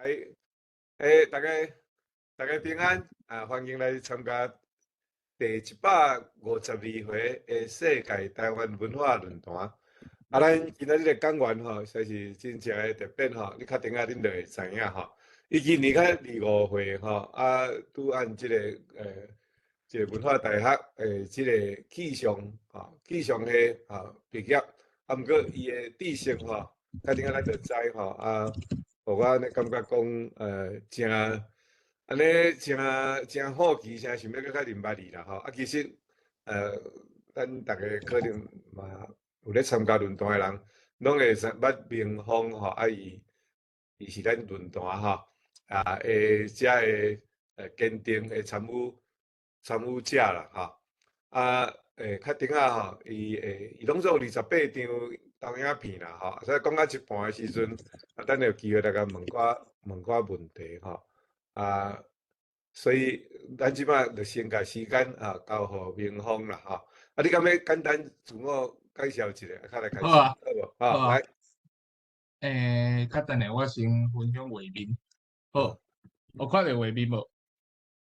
欸，大家平安啊！歡迎來參加第152回的世界台灣文化論壇。啊，咱今仔日的講員吼，實在是真正的特別吼，你較等下恁就會知影吼。伊今年才25歲吼，啊，拄按這個文化大學的這個氣象吼，氣象系吼畢業，啊，毋過伊的知識吼，較等下咱就知吼啊。予我按呢感覺講，誠按呢誠誠好奇，誠想欲閣較認捌伊啦吼。啊，其實，咱逐家可能嘛有咧參加論壇的人，攏會知捌明峰吼，啊伊是咱論壇吼，啊，遮的堅定的參與者啦吼。啊，較等下吼，伊攏總有28張投影片啦吼，所以講到一半的時陣，啊，等有機會來共問寡問寡問題吼。啊，所以咱這擺就先共時間啊交予明峰啦吼。啊，你敢欲簡單自我介紹一下，較來開始，好啊，好無？好，來。較等下我先分享畫面，好，有看著畫面無？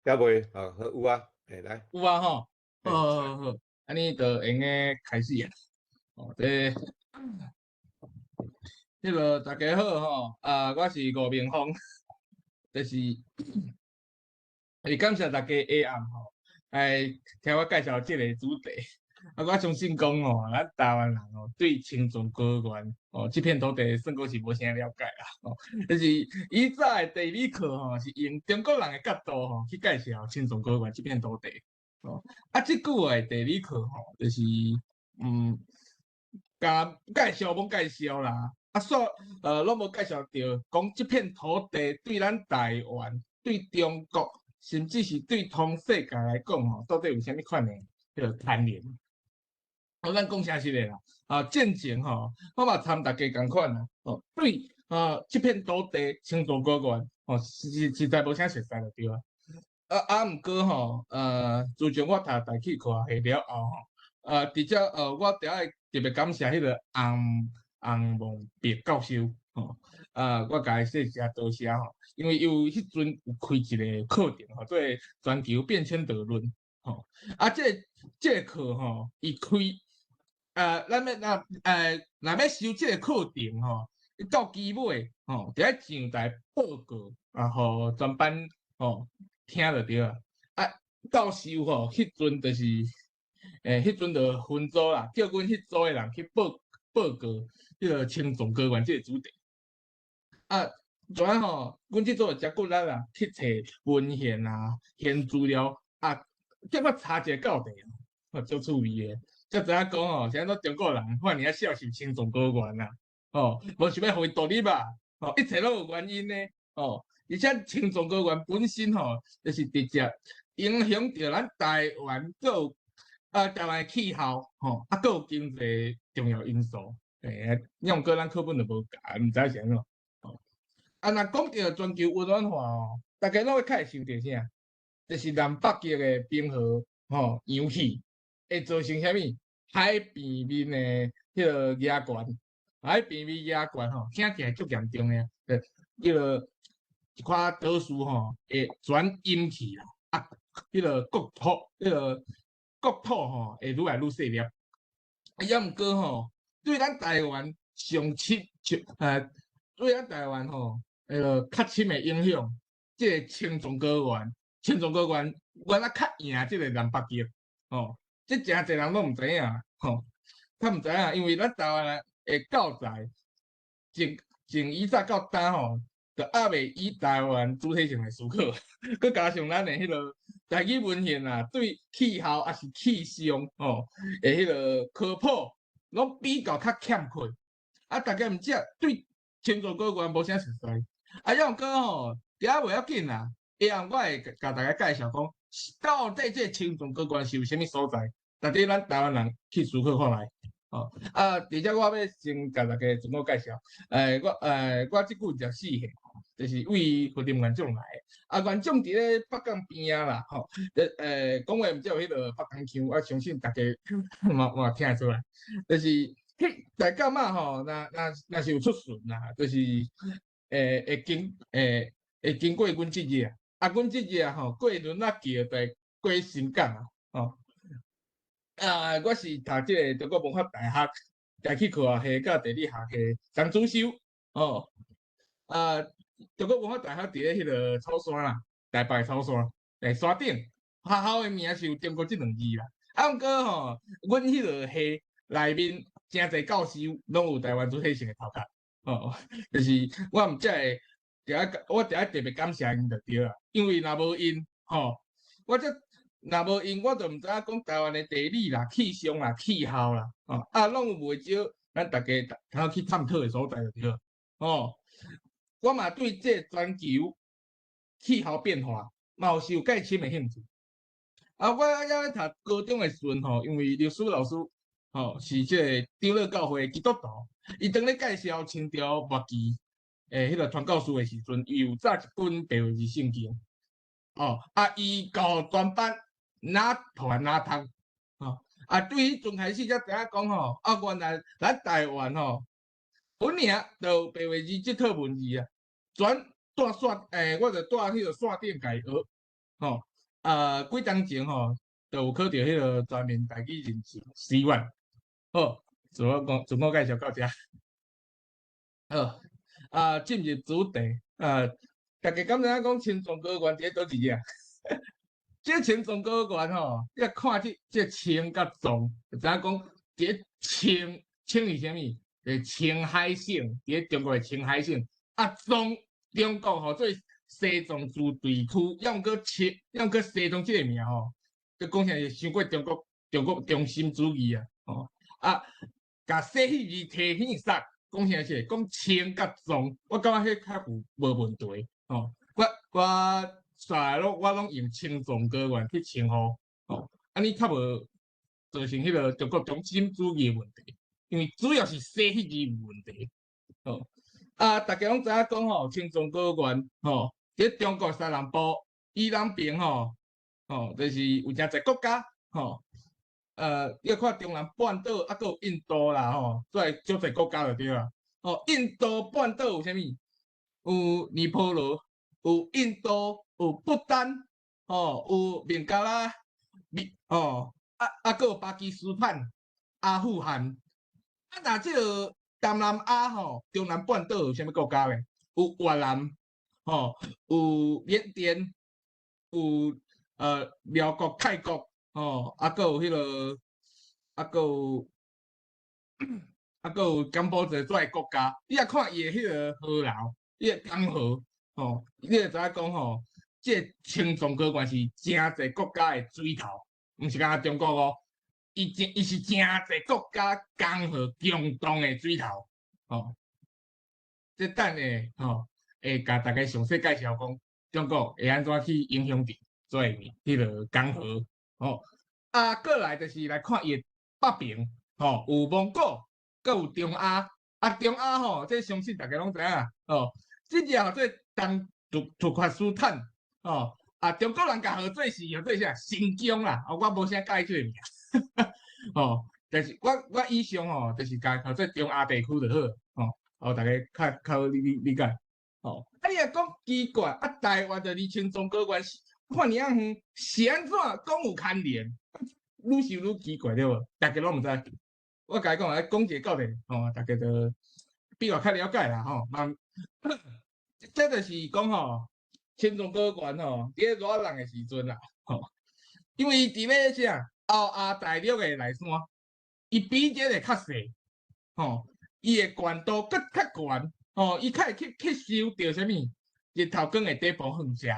猶未，啊，好，有啊，欸，來。有啊吼，好好好，按呢就會用得開始啊。哦，這彼個大家好吼，啊，我是吳明峰，就是，感謝大家下暗吼，來聽我介紹這个主題。啊，我相信講吼，咱台灣人吼對青藏高原哦這片土地算講是無啥了解啦。哦，就是以早的地理課吼，是用中國人的角度吼去介紹青藏高原這片土地。哦，啊，這久的地理課吼，就是共介紹罔介紹啦，啊，煞攏無介紹著講這片土地對咱台灣、對中國，甚至是對通世界來講吼，到底有啥物款的彼個牽連？好，咱講誠實的啦，啊，進前吼，我嘛參大家仝款啊，哦，對啊，這片土地青藏高原，吼，實在無啥熟悉就對啊。啊啊，毋過吼，自從我讀大氣科學了後吼，啊，佇遮我著愛特別感謝彼個洪洪夢碧教授，吼，啊，我共伊說聲多謝吼，因為伊有彼陣有開一個課程吼，做全球變遷導論，吼，啊，這個課吼，伊開，啊，咱欲若若欲修這个課程吼，到期尾吼，著愛上台報告，啊，予全班吼聽就對啊。啊，教授吼，彼陣就是，彼陣就分組啦，叫阮彼組的人去報告彼個青藏高原這个主題。啊，怎啊吼？阮這組就誠骨力啦，去揣文獻啊、獻資料啊，結果查一個到底哦，足趣味的。才知影講吼，是按怎中國人遐爾仔肖想青藏高原啊，吼，無想欲予伊獨立啊，吼，一切攏有原因的，吼，而且青藏高原本身吼，就是直接影響著咱台灣，閣有啊台灣的氣候，吼，啊閣有經濟重要因素，欸，抑毋過咱課本就無教，毋知是按怎，吼。啊，若講著全球溫暖化吼，大家攏會較會想著啥？就是南北極的冰河吼融去，會造成啥物？海平面的彼個懸懸，海平面懸懸吼，聽起來足嚴重的，彼個一寡島嶼吼會轉淹去啦，啊，彼個國土吼會愈來愈細粒。啊，抑毋過吼，對咱台灣上深，對咱台灣吼，彼個較深的影響，這個青藏高原，青藏高原原來較贏這個南北極，吼。這誠濟人攏毋知影，吼，較毋知影，因為咱台灣人的教材，從以早到今吼，就猶未以台灣主體性來思考，閣加上咱的彼個台語文獻啊，對氣候抑是氣象吼的彼個科普，攏比較較欠缺，啊，大家毋只對青藏高原無啥熟悉，啊，抑毋過吼，佇遐袂要緊啦，下暗我會共大家介紹講，到底這個青藏高原是有啥物所在？值得咱台灣人去思考看覓，吼啊！佇遮我欲先共大家自我介紹，我這久24歲，就是對雲林元種來的。啊，元種佇咧北港邊仔啦，吼，講話毋才有彼個北港腔，我相信大家嘛聽會出來。就是彼大感覺吼，若是有出巡啦，就是會經過阮這個啊，阮這個吼過輪仔橋就會過新港啊，吼。啊，我是讀這个中國文化大學大氣科學系佮地理學系張主修，哦。啊，中國文化大學佇咧彼个草山啦，台北草山，山頂，學校的名是有中國這兩字啦。啊，毋過吼，阮彼个系內面誠濟教授攏有台灣主體性的頭殼，哦，就是我毋才會佇遐，我佇遐特別感謝𪜶就對啦，因為若無𪜶，吼，我這若無𪜶，我就毋知影講台灣的地理啦、氣象啦、氣候啦，哦，啊，攏有袂少咱逐家通去探討的所在就對，哦。我嘛對這全球氣候變化嘛有受介深的興趣。啊，我猶咧讀高中的時陣吼，因為歷史老師吼是這个長老教會的基督徒，伊當咧介紹清朝末期的彼个傳教士的時陣，伊有紮一本白話字聖經，哦，啊，伊教全班哪傳哪讀，吼，啊，對彼陣開始才知影講吼，啊，原來咱台灣吼，本來就有白話字這套文字啊，轉蹛線，我就蹛彼个線頂共伊學，吼，啊，幾冬前吼，就有考著彼个全面台語認證 C1，好，自我介紹到遮，好，啊，進入主題，啊，大家敢知影講青藏高原佇咧佗一個？這青藏高原吼，你看這青佮藏，就知影講佇咧青青是啥物？是青海省，佇咧中國的青海省。啊，藏中國號做西藏自治區，抑毋過青，抑毋過西藏這个名吼，這講起來是傷過中國中心主義啊，吼啊，共西彼字提起煞，講起來是講青佮藏，我感覺彼較有無問題，吼。我煞來攏我攏用青藏高原去稱呼，吼，按呢較無造成彼个中國中心主義的問題，因為主要是西彼字有問題，吼。啊，逐家攏知影講吼，青藏高原吼，佇中國西南部以南邊吼，吼，就是有誠濟國家，吼，你看中南半島啊，閣有印度啦，吼，這足濟國家就對啦。吼，印度半島有啥物？有尼泊爾，有印度，有不丹，吼，有孟加拉，吼，啊啊，閣有巴基斯坦、阿富汗。啊，若這个東南亞吼，中南半島有啥物國家咧？有越南，吼，有緬甸，有寮國、泰國，吼，啊，閣有彼个，啊，閣有，啊，閣有柬埔寨這个國家。你若看伊的彼个河流，伊的江河，吼，你就知影講吼，這个青藏高原是誠濟國家的水頭，毋是干焦中國哦。伊是誠濟國家江河共同的水頭，吼。這等下吼，會共大家詳細介紹講，中國會按怎去影響著這个彼个江河，吼。啊，過來就是來看伊的北邊，吼，有蒙古，閣有中亞，啊，中亞吼，這相信逐家攏知影，吼，這個號做東突厥斯坦，吼，啊，中國人共號做是號做啥？新疆啦，哦，我無啥佮意這个名，吼，但是我以上吼，就是共號做中亞地區就好，吼，哦，逐家較較好理解，吼。啊，你若講奇怪，啊，台灣就離青藏高原是遐爾仔遠，是按怎講有牽連？愈想愈奇怪對無？逐家攏毋知。我共你講，來講一個到底，吼，逐家就比我較了解啦，吼。嘛，這就是講吼，青藏高原吼，佇咧熱人的時陣啦，吼，因為佇咧啥歐亞大陸的內山，伊比這个較細，吼，伊的懸度閣較懸，吼，伊較會去吸收著啥物日頭光的底部放射，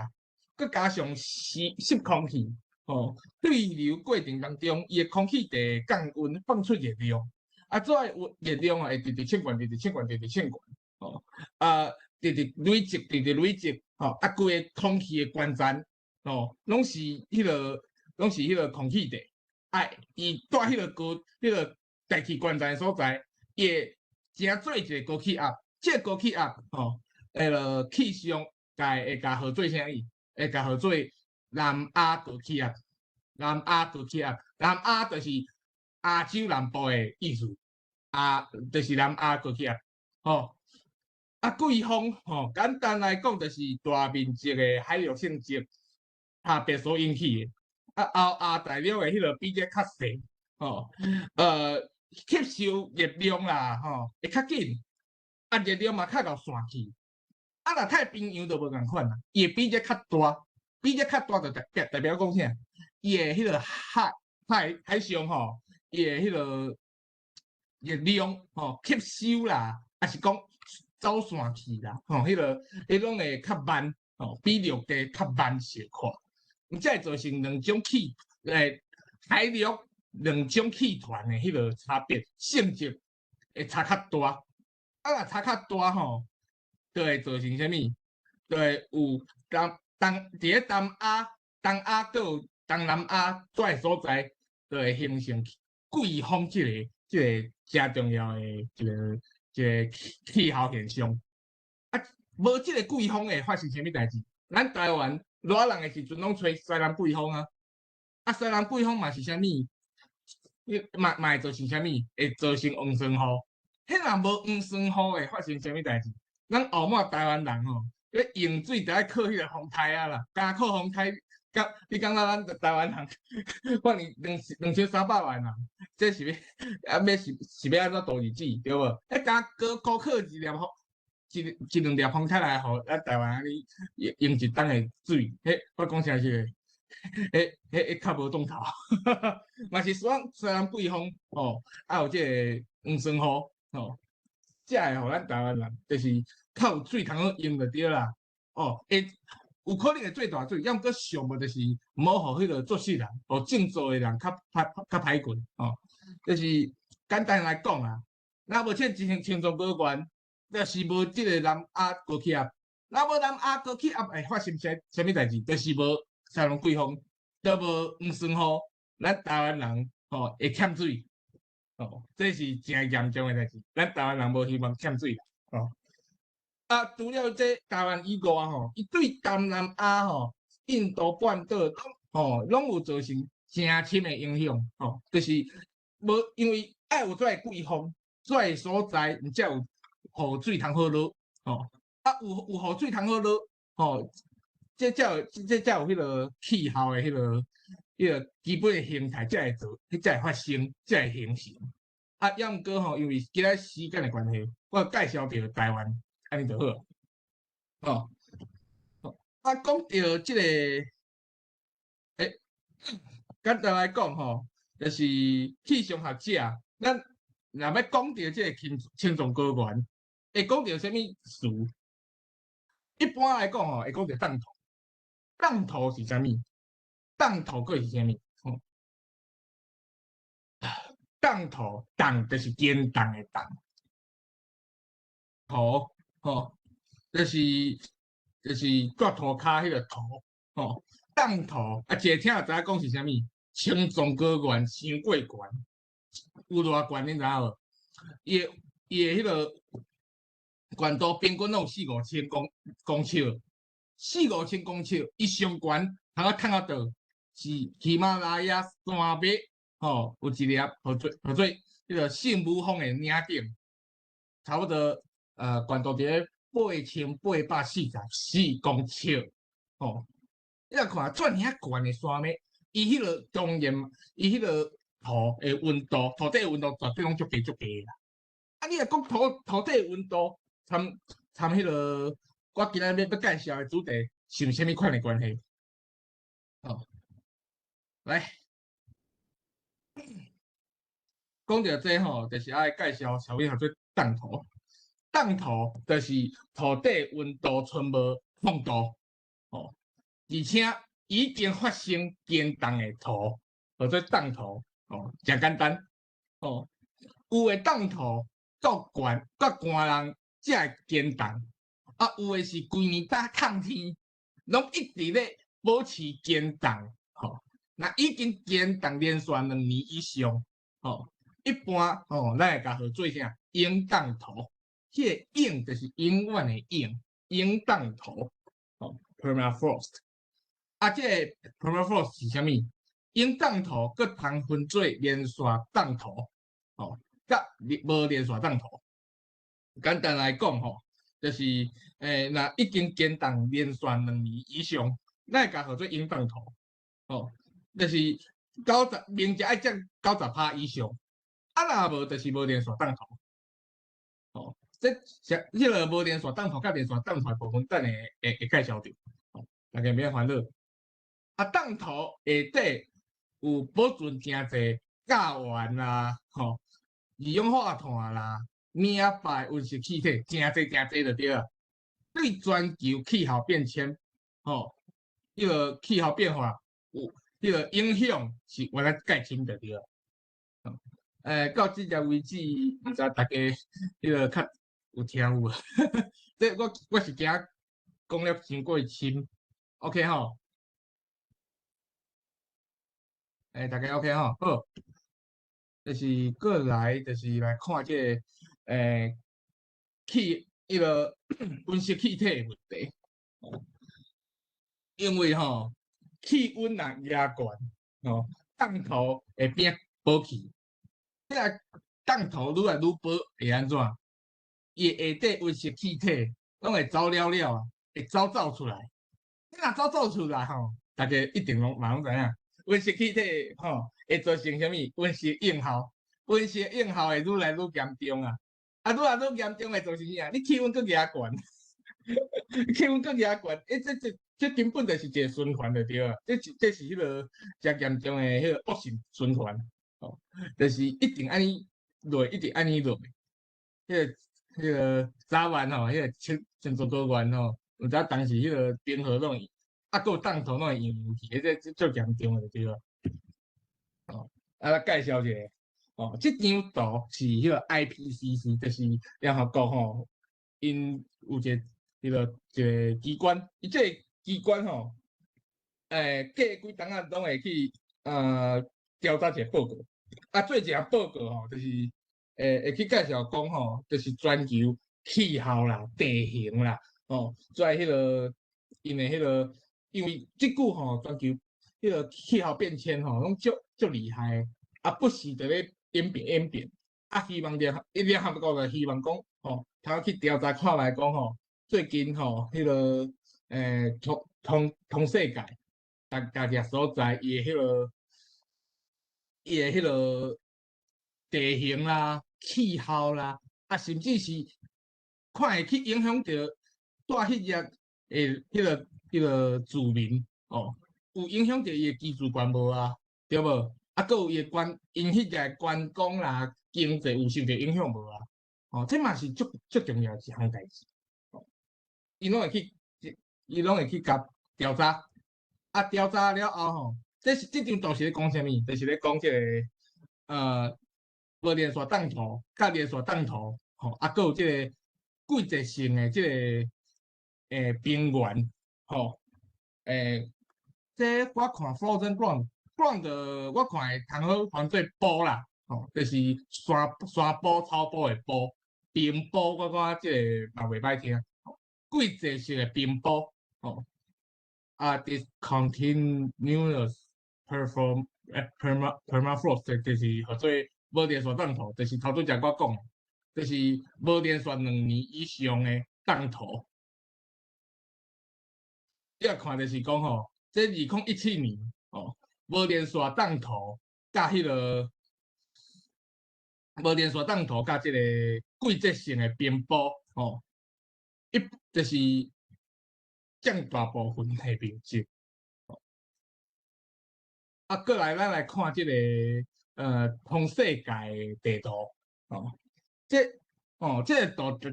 閣加上濕空氣，吼，對流過程當中，伊的空氣會降溫，放出熱量，啊，這个熱量啊會直直衝懸，直直衝懸，直直衝懸，吼，啊，直直累積，直直累積，吼，啊，規個空氣的懸層，吼，攏是彼個空氣塊，啊，伊蹛彼個高，彼個大氣懸層的所在，伊會成做一個高氣壓，這個高氣壓，吼，彼个氣象會共號做啥物？會共號做南亞高氣壓，南亞高氣壓，南亞就是亞洲南部的意思，亞就是南亞高氣壓，吼。啊，季風吼，簡單來講就是大面積的海陸性質差別所引起的。啊，歐亞大陸的彼個比較較細，吼，吸收熱量啦，吼，會較緊，啊，熱量嘛較會散去。啊，若太平洋就無仝款啦，伊的比熱較大，比熱較大就代表講啥？伊的彼個海上吼，伊的彼個熱量吼吸收啦，抑是講走散去啦，吼，彼攏會較慢，吼，比陸地較慢小可。才會造成兩種氣，海陸兩種氣團的彼個差別性質會差較大。啊，若差較大吼，就會造成啥物？就會有東佇咧東亞閣有東南亞遮个所在，就會形成季風這個誠重要的一個氣候現象。啊，無這個季風會發生啥物代誌？咱台灣熱人的時陣攏吹西南季風啊，啊，西南季風嘛是啥物？嘛會造成啥物？會造成黃酸雨。彼若無黃酸雨會發生啥物代誌？咱後滿台灣人吼，咧用水著愛靠彼個風颱啊啦，焦靠風颱，佮你感覺咱台灣人，可能2300萬人，這是欲啊欲是欲按怎度日子，對無？彼焦高靠一粒風，一兩粒風颱來予咱台灣按呢用用一冬的水，彼我講誠實的，彼較無當頭，嘛是說西南季風吼，啊有這個黃酸雨吼，才會予咱台灣人就是較有水通好用就對啦。哦，會有可能會做大水，抑毋過上無就是毋好予彼個作穡人，予種作的人較歹過吼。就是簡單來講啦，若無這青藏高原，若是無這個南亞高氣壓，若無南亞高氣壓會發生啥物代誌？就是無西南季風，就無黃酸雨，咱台灣人吼會欠水，吼，這是誠嚴重的代誌。咱台灣人無希望欠水啦，吼。啊，除了這台灣以外吼，伊對東南亞吼、印度半島吼，攏有造成誠深的影響，吼，就是無因為愛有遮个季風，遮个所在，毋才有雨水通好落，吼。啊，有雨水通好落，吼，這才有彼個氣候的彼個基本的形態，才會做，才會發生，才會形成。啊，抑毋過吼，因為今仔時間的關係，我介紹著台灣，按呢就好。吼，啊，講著這個，簡單來講吼，就是氣象學者，咱若欲講著這個青藏高原，會講著啥物詞？一般來講吼，會講著凍土。凍土是啥物？凍土閣是啥物？吼，凍土，凍就是堅凍的凍，土吼，就是蹛塗跤彼個土，吼，凍土啊，一下聽就知影講是啥物？青藏高原傷過懸，有偌懸恁知影無？伊的彼個懸度平均攏有四五千公尺，四五千公尺，伊上懸通啊看得到是喜馬拉雅山脈，吼，有一粒號做彼個聖母峰的嶺頂，差不多懸度佇咧8844公尺，吼，你若看遮爾仔懸的山脈，伊彼個當然，伊彼個土的溫度，土底的溫度絕對攏足低足低啦。啊，你若講土底的溫度，參彼個我今仔日欲介紹的主題是有啥物款的關係？哦，來，講著這吼，就是愛介紹啥物叫做凍土。凍土就是土底溫度賰無0度，吼，而且已經發生堅凍的土，叫做凍土，哦，誠簡單，哦，有的凍土夠懸、夠寒人才會堅凍，啊，有的是規年搭空天，攏一直咧保持堅凍，吼，若已經堅凍連續2年以上，吼，一般吼，咱會共號做啥？永凍土。彼個永就是永遠的永，永凍土，吼，permafrost。啊，這個 permafrost 是啥物？永凍土閣通分做連續凍土，吼，佮無連續凍土。簡單來講，吼，就是若已經間凍連續2年以上，咱會共號做永凍土，吼，就是九十面積愛佔90%以上，啊若無就是無連續凍土，吼，這像彼个無連續凍土佮連續凍土的部分，等下會介紹著，吼，大家免煩惱。啊，凍土下底有保存誠濟甲烷啦，吼，二氧化碳啦，物仔排溫室氣體，誠濟誠濟就對啊。對全球氣候變遷，吼，彼个氣候變化有彼个影響是原來蓋深就對啊。到這隻為止，毋知大家彼个較有聽有無？這我是驚講了傷過深，OK 吼？大家 OK 吼？好，就是過來就是來看這个彼个溫室氣體的問題。因為吼氣溫若加懸，吼凍土會變薄去，這個凍土愈來愈薄會按怎？伊下底溫室氣體攏會走了了啊，會走走出來。你若走走出來吼，大家一定攏嘛攏知影，溫室氣體吼會造成啥物？溫室應效，溫室應效會愈來愈嚴重啊！啊，愈來愈嚴重會造成啥？你氣溫閣加懸，氣溫閣加懸，這根本就是一個循環就對啊！這是彼个誠嚴重的彼個惡性循環，吼，就是一定按呢落，一定按呢落。彼个早晚吼，彼个青藏高原吼，毋知當時彼个冰河攏會，啊，閣有凍土攏會溶去，這足嚴重的就對啊。哦，啊，來介紹一下，哦，這張圖是彼个 IPCC，就是聯合國吼，𪜶有一個彼个一個機關，伊這個機關吼，隔幾冬仔攏會去調查一個報告，啊，做一個報告吼，就是會去介紹講吼，就是全球氣候啦、地形啦，吼，在彼个𪜶的彼个，因為這久吼，全球彼个氣候變遷吼，攏足足厲害，啊，不時佇咧演變演變，啊，希望聯合國就希望講吼，通去調查看覓講吼，最近吼，彼个通世界，逐逐個所在，伊的彼个地形啦、氣候啦，啊，甚至是看會去影響著蹛彼隻的彼个住民哦，有影響著伊的居住權無啊？對無？啊，閣有伊的𪜶彼隻觀光啦、經濟有受著影響無啊？哦，這嘛是足足重要一項代誌。伊攏會去共調查，啊，調查了後吼，這張圖是咧講啥物？就是咧講這个無連續凍土、佮連續凍土，吼，啊，閣有這個季節性的這個冰原，吼，這我看 frozen ground，ground 我看會通好翻做坡啦，吼，就是山坡草坡的坡，冰坡我感覺這個嘛袂歹聽，季節性的冰坡，吼，啊，discontinuous permafrost 就是號做無連續凍土，就是頭拄才我講的，就是無連續2年以上的凍土。你若看就是講吼，這2017年吼，無連續凍土佮彼个無連續凍土佮這個季節性的冰坡吼，一就是佔大部分的面積。啊，過來咱來看這個通世界的地圖哦，這個圖就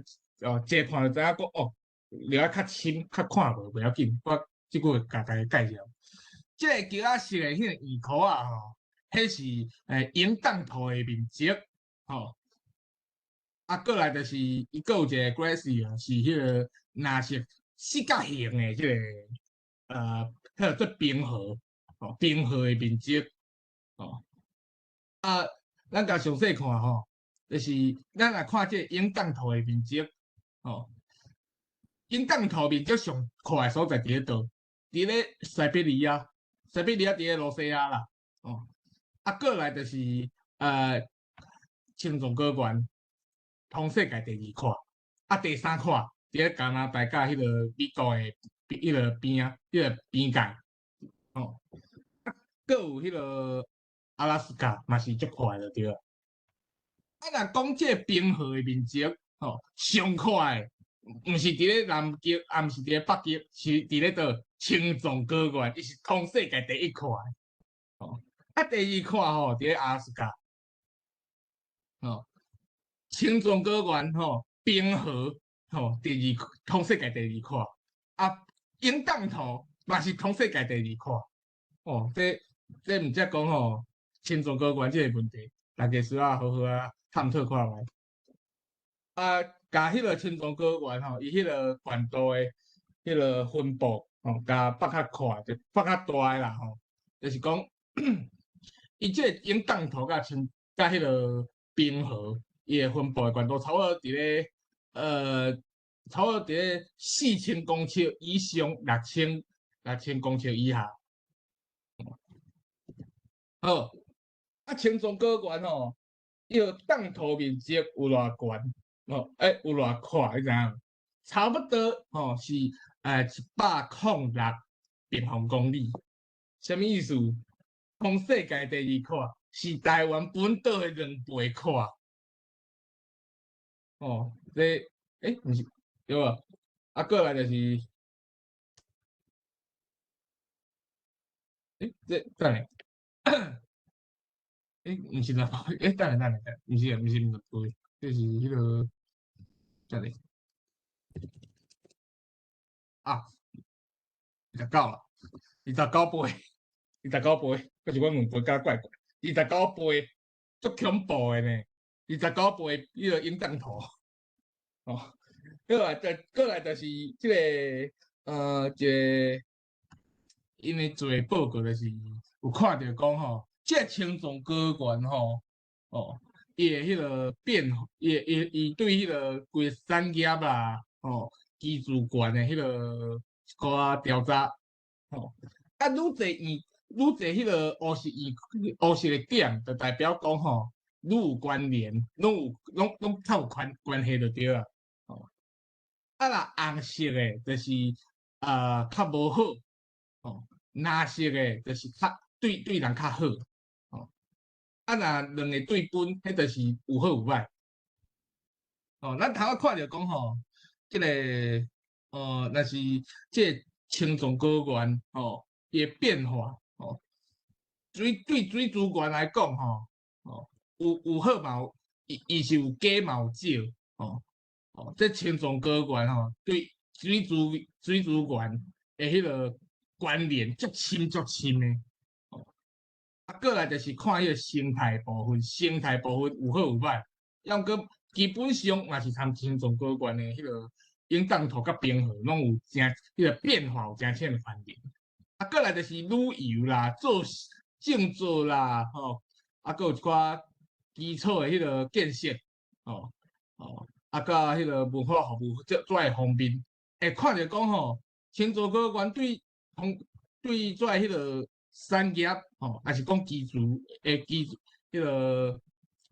哦，一看就知影講哦，了較深較看無袂要緊，我這久會共大家介紹。這個橘仔色的彼個圓箍仔吼，彼是永凍土的面積吼。啊，過來就是伊閣有一個 glacier 是彼個藍色四角形的這個彼個做冰河，吼，冰河的面積，吼。啊，咱共詳細看吼，就是咱來看這個永凍土的面積，吼。永凍土面積上闊的所在佇咧佗？佇咧西伯利亞，西伯利亞佇咧羅西亞啦，哦。啊，過來就是青藏高原，通世界第二闊，啊，第三闊佇咧加拿大佮彼个美國的彼个邊仔，彼个邊界，吼，啊，閣有彼个阿拉斯加嘛是足闊的就對啊。啊，若講這个冰河的面積，吼，上闊的，毋是佇咧南極，也毋是佇咧北極，是佇咧佗青藏高原，伊是通世界第一闊的，吼。啊，第二闊吼，佇咧阿拉斯加，吼，青藏高原吼，冰河吼，第二通世界第二闊，啊，永凍土嘛是通世界第二闊，哦，這毋才講吼，青藏高原這个問題，大家需要好好仔探討看覓。啊，共彼个青藏高原吼，伊彼个懸度的彼个分布吼，共放較闊，就放較大的啦吼，就是講，伊這个永凍土佮青佮彼个冰河，伊的分布的懸度差不多佇咧差不多佇咧4000公尺以上，6000公尺以下。好，啊，青藏高原吼，伊个凍土面積有偌懸？哦，欸，有偌闊，你知影？差不多吼是106平方公里，啥物意思？通世界第二闊，是台灣本島的2倍闊。哦，這欸，毋是對無？啊，過來就是，欸，這等下，欸，毋是2倍，欸，等下等下等下，毋是毋是2倍，這是彼个，等下，啊，29啦，29倍，29倍，閣是我問倍較怪怪，二十九倍，足恐怖的呢，二十九倍，彼个永凍土，哦，過來就是這个，一个，𪜶咧做的報告就是有看著講吼，這个青藏高原吼，哦，伊的彼个變，伊伊伊對彼个規个產業啦，吼，居住權的彼个一寡調查，吼，啊，愈濟圓，愈濟彼个烏色圓烏色的點，就代表講吼，愈有關聯，攏有攏攏較有關關係就對啊，吼。啊，若紅色的，就是較無好，吼，藍色的，就是較對對人較好，吼。啊，若兩個對分，彼就是有好有歹。哦，咱頭仔看著講吼，這個若是這個青藏高原吼，伊的變化吼，水對水資源來講吼，哦，有有好嘛有，伊伊是有加嘛有少，吼，哦，這青藏高原吼，對水資源的彼個關聯足深足深的，哦，啊，過來就是看彼個生態部分，生態部分有好有歹，抑毋過基本上嘛是參青藏高原的彼個永凍土佮冰河攏有誠彼個變化有誠淺的關聯。啊，過來就是旅遊啦，做種作啦，吼，啊，閣有一寡基礎的彼個建設，吼，哦，啊，佮彼個文化服務這這个方面，會看著講吼，青藏高原對通對這彼個產業，吼，抑是講基礎的基礎彼個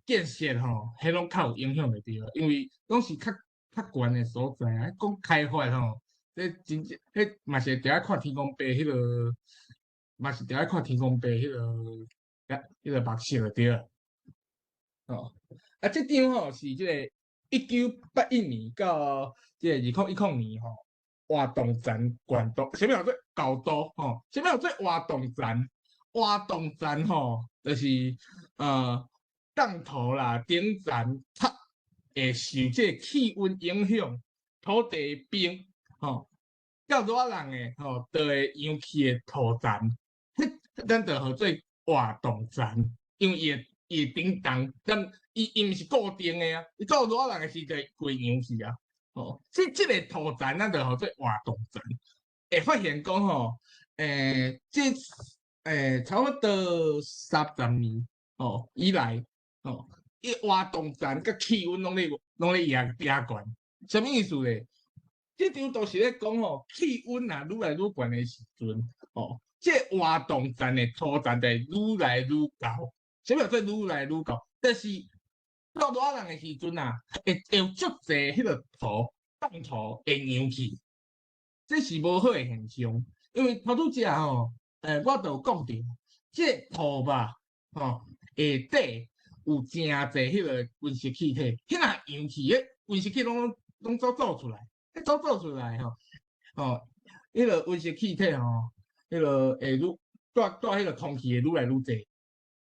建設吼，彼攏較有影響的對，因為攏是較較懸的所在啊，講開發吼，這真正彼嘛是著愛看天公伯彼個，嘛是著愛看天公伯彼個，彼個目色就對啊。哦，啊，這張吼是這個1981年到這個2010年吼，活動層懸度，啥物叫做高度吼？啥物叫做活動層？活動層吼，就是凍土啦，頂層較會受這個氣溫影響，土地冰吼，較熱人的吼，就會揚起的土層，彼咱就號做活動層，因為伊會伊會振動，但伊伊毋是固定的啊，伊到熱人的時陣會揚起啊，吼，這這个土層咱就號做活動層，會發現講吼，這差不多30年吼以來，吼，伊活動層佮氣溫攏咧壓加懸，啥物意思咧？這張圖是咧講吼，氣溫若愈來愈懸的時陣，吼，這活動層的土層就會愈來愈厚。啥物叫做愈來愈厚？就是到熱人的時陣啊，會會有足濟彼個土凍土會揚起，這是無好的現象。因為頭拄才吼，我都有講著，這個土吧，吼，下底有誠濟彼個溫室氣體，彼若揚起，彼溫室氣攏總做出來，彼總做出來吼，吼，彼個溫室氣體吼，彼個會愈蹛蹛彼個空氣會愈來愈濟，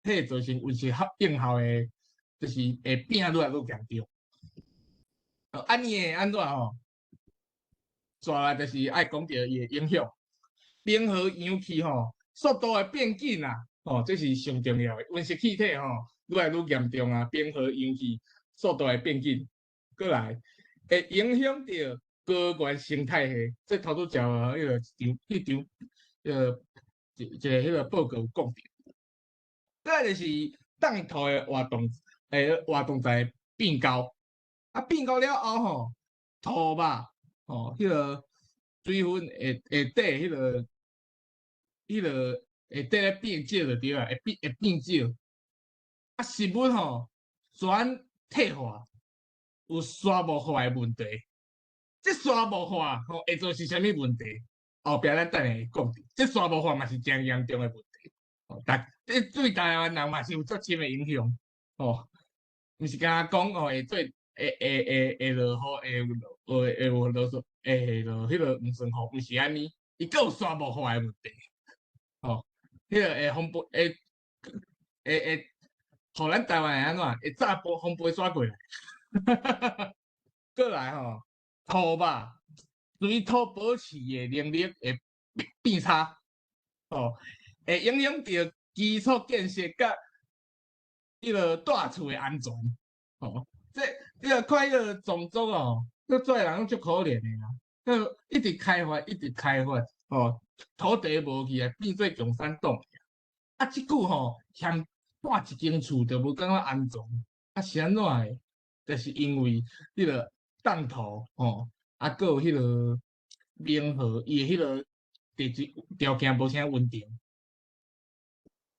彼會造成溫室應效的，就是會變愈來愈嚴重。按呢會按怎吼？紲來就是愛講著伊的影響，冰河揚起吼，速度會變緊啊！吼，這是上重要的。溫室氣體吼愈來愈嚴重啊，冰河揚起速度會變緊，閣來會影響著高原生態系。這頭拄才彼個一張，彼張，一一個彼個報告有講著。閣來就是凍土的活動，活動在變高。啊，變高了後吼，土吧，吼，彼個水分會下底彼個下底咧變少就對啊，會變少。啊，食物吼全退化，有沙漠化的問題。這沙漠化吼會造成啥物問題？後壁咱等下會講著。這沙漠化嘛是誠嚴重的問題。吼，但這對台灣人嘛是有足深的影響。吼，毋是干焦講吼會做。會落雨，會落會落彼個黃酸雨，毋是按呢，伊閣有沙漠化的問題，吼，彼個會風暴會會會，予咱台灣會按怎？會炸波風飛沙過來，閣來吼，土吧，水土保持的能力會變差，吼，會影響著基礎建設佮彼個蹛厝的安全，吼。這你若看彼個種族哦，這遮的人攏足可憐的啦，彼一直開發，一直開發，吼，土地無去啊，變做共產黨。啊，這久吼嫌蹛一間厝就無感覺安全，啊是按怎的？就是因為彼個凍土吼，啊，閣有彼個冰河，伊的彼個地質條件無啥穩定，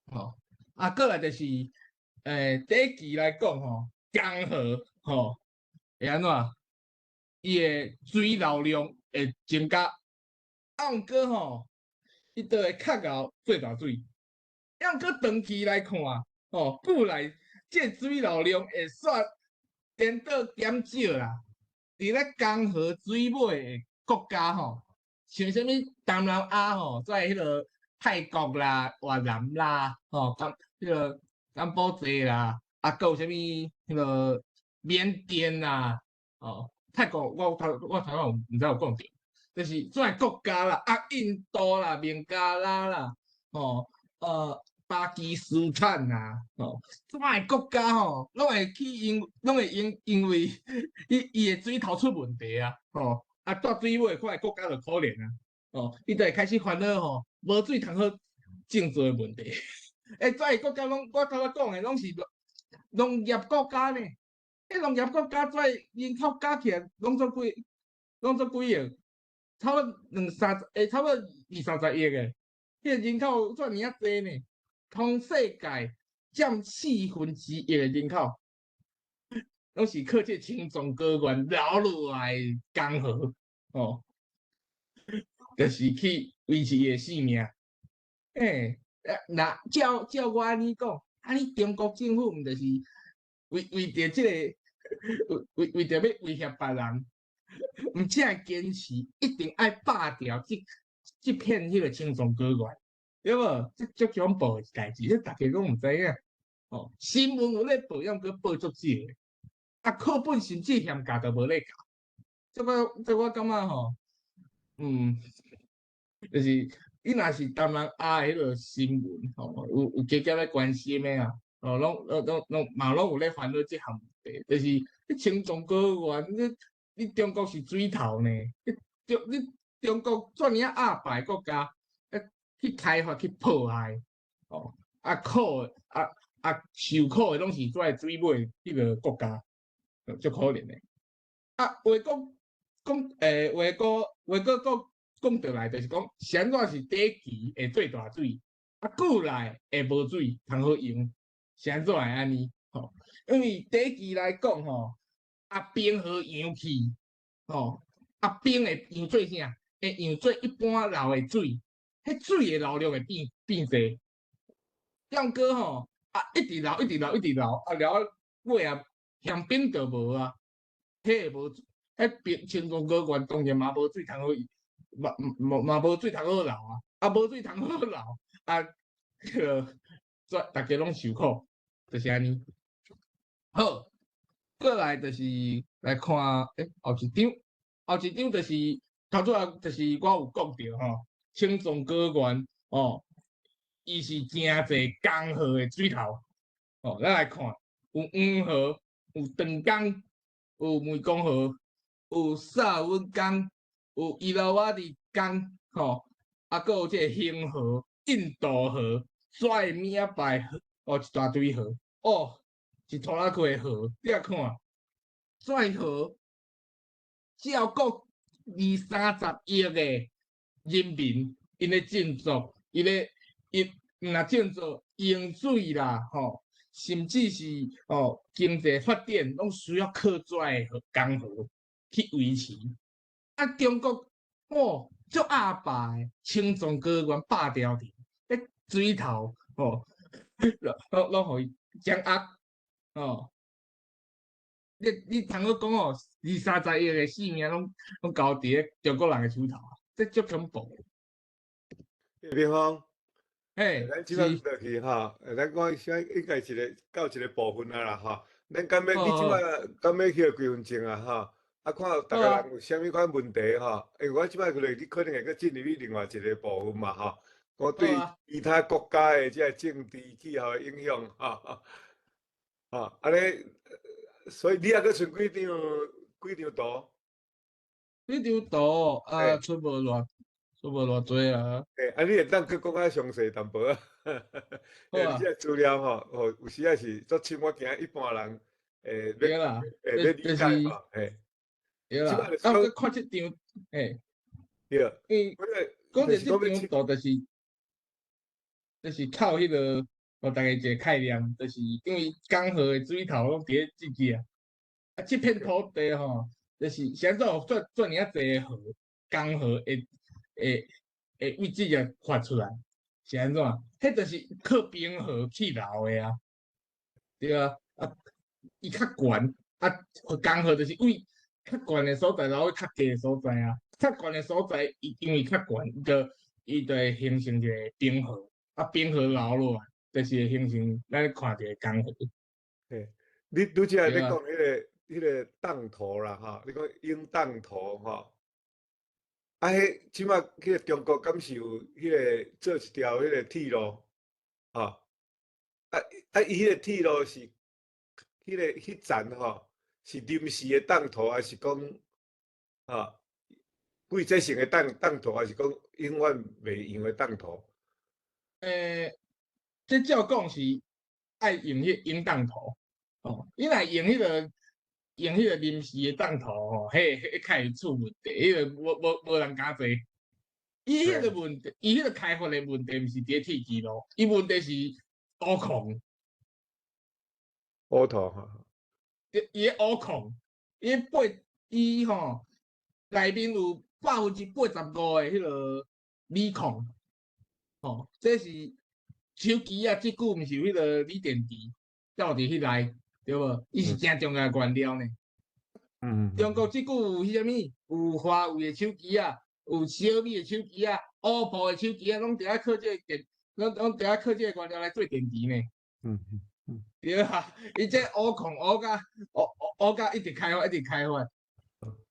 吼，啊，閣來就是，短期來講吼，江河吼會按怎？伊的水流量會增加，啊，毋過吼，伊就會較𠢕做大水。啊，毋過長期來看，吼，久來這個水流量會煞顛倒減少啦。佇咧江河水尾的國家吼，像啥物東南亞吼，在彼個泰國啦、越南啦，吼，彼個柬埔寨啦，啊，閣有啥物彼個緬甸啦，哦，泰國我頭有毋知有講著，就是這個國家啦，啊，印度啦、孟加拉啦，吼，巴基斯坦啦，吼，這個國家吼，攏會因為伊的水頭出問題啊，吼，啊，蹛水尾看國家就可憐啊，吼，伊就會開始煩惱吼，無水通好種作的問題。欸，這個國家攏我頭仔講的攏是農業國家呢，彼農業國家這人口加起來攏總幾億，差不多兩三十，欸，差不多二三十億个，彼個人口遮爾仔濟呢，通世界佔1/4的人口，攏是靠這青藏高原流落來的江河，哦，就是去維持伊的性命。欸，若照我按呢講，按呢中國政府毋就是為著這個，為著欲威脅別人，毋才會堅持一定愛霸掉這片彼個青藏高原，對無？這足恐怖的代誌，這逐家攏毋知影。哦，新聞有咧報，抑毋過報足少的，啊，課本甚至嫌教都無咧教。這我感覺吼，就是你若是東南亞彼個新聞吼，有加減咧關心的啊，哦，攏嘛攏有咧煩惱這項問題，就是你青藏高原，你中國是水頭呢？你中國遮爾仔鴨霸國家，去開發去破壞，哦，啊苦啊啊受苦的攏是這水尾彼個國家，足可憐的。啊，話講講，話閣講倒來，就是講，是按怎是短期會做大水，啊，久來會無水通好用，是按怎會按呢？吼，因為短期來講吼，啊，冰河揚起，吼，啊冰會溶做啥？會溶做一般流的水，彼水的流量會變濟。毋過吼，啊一直流，一直流，一直流，啊流到尾啊，鹹冰就無啊，彼會無，彼冰青藏高原當然嘛無水通好，嘛嘛無水通好流啊，啊無水通好流，啊，彼个逐家攏受苦，就是按呢。好，過來就是來看，後一張，後一張就是頭拄仔就是我有講著吼，青藏高原哦，伊是誠濟江河的水頭，哦，咱來看，有黃河，有長江，有湄公河，有薩塭江，有伊洛瓦底江，吼，啊，閣有這个恒河、印度河、跩物仔拜河，哦，一大堆河，哦，一拖拉庫的河，你來看，跩河照顧二三十億个人民，𪜶咧振作，伊咧伊毋若振作用水啦，吼，甚至是哦經濟發展，攏需要靠跩河江河去維持。啊，中國哦，足鴨霸的，青藏高原霸牢去，彼水頭吼，攏攏予伊掌握，哦。你通好講哦，二三十億的性命攏攏交佇咧中國人的手頭，這足恐怖。葉峰，嘿，咱這擺落去吼，咱講先應該一個到一個部分啊啦吼。咱敢欲你這擺敢欲去幾分鐘啊吼？啊，看逐个人有啥物款問題吼？因為我這擺落去，你可能會閣進入去另外一個部分嘛吼。我對其他國家的這個政治氣候的影響吼。吼，按呢，所以你猶閣賰幾張幾張圖？幾張圖啊，出無偌出無偌濟啊。欸，啊，你會當閣講較詳細淡薄仔？好啊。這個資料吼，吼有時仔是足深，我驚一般人會對啦，會欲理解吼，嘿。對啦，啊，閣看這張，嘿。對。因為講著這張圖，就是靠彼个，予大家一個概念，就是因為江河的水頭攏佇咧這支啊。啊，這片土地吼，就是是按怎有遮遮爾仔濟河，江河會會會為這個發出來，是按怎？彼就是靠冰河去流的啊，對啊，啊，伊較懸，啊，江河就是為較懸的所在流去較低的所在啊，較懸的所在，伊因為較懸，伊就會形成一個冰河，啊，冰河流落來，就是會形成咱看著的江河。嘿，你拄才咧講彼個凍土啦，吼，你講永凍土吼，啊，彼這擺彼個中國敢是有彼個做一條彼個鐵路，吼，啊啊，伊彼個鐵路是彼個彼層吼，是臨時的凍土，還是講，吼，季節性的凍土，還是講永遠袂溶的凍土？這照講是愛用彼永凍土，哦，你若用彼個臨時的凍土吼，彼較會出問題，彼個無無無人敢坐。伊彼個問題，伊彼個開發的問題，毋是佇咧鐵支路，伊問題是烏礦。烏土吼。伊咧烏礦，伊八伊吼內面有85的彼個鋰礦，吼，這是手機啊，這久毋是有彼個鋰電池吊佇彼內，對無？伊是誠重要的原料呢。中國這久有彼啥物？有華為的手機啊，有小米的手機啊，OPPO 的手機啊，攏著愛靠這個電，攏攏著愛靠這個原料來做電池呢。對啊，伊這烏礦烏甲烏烏甲一直開發，一直開發，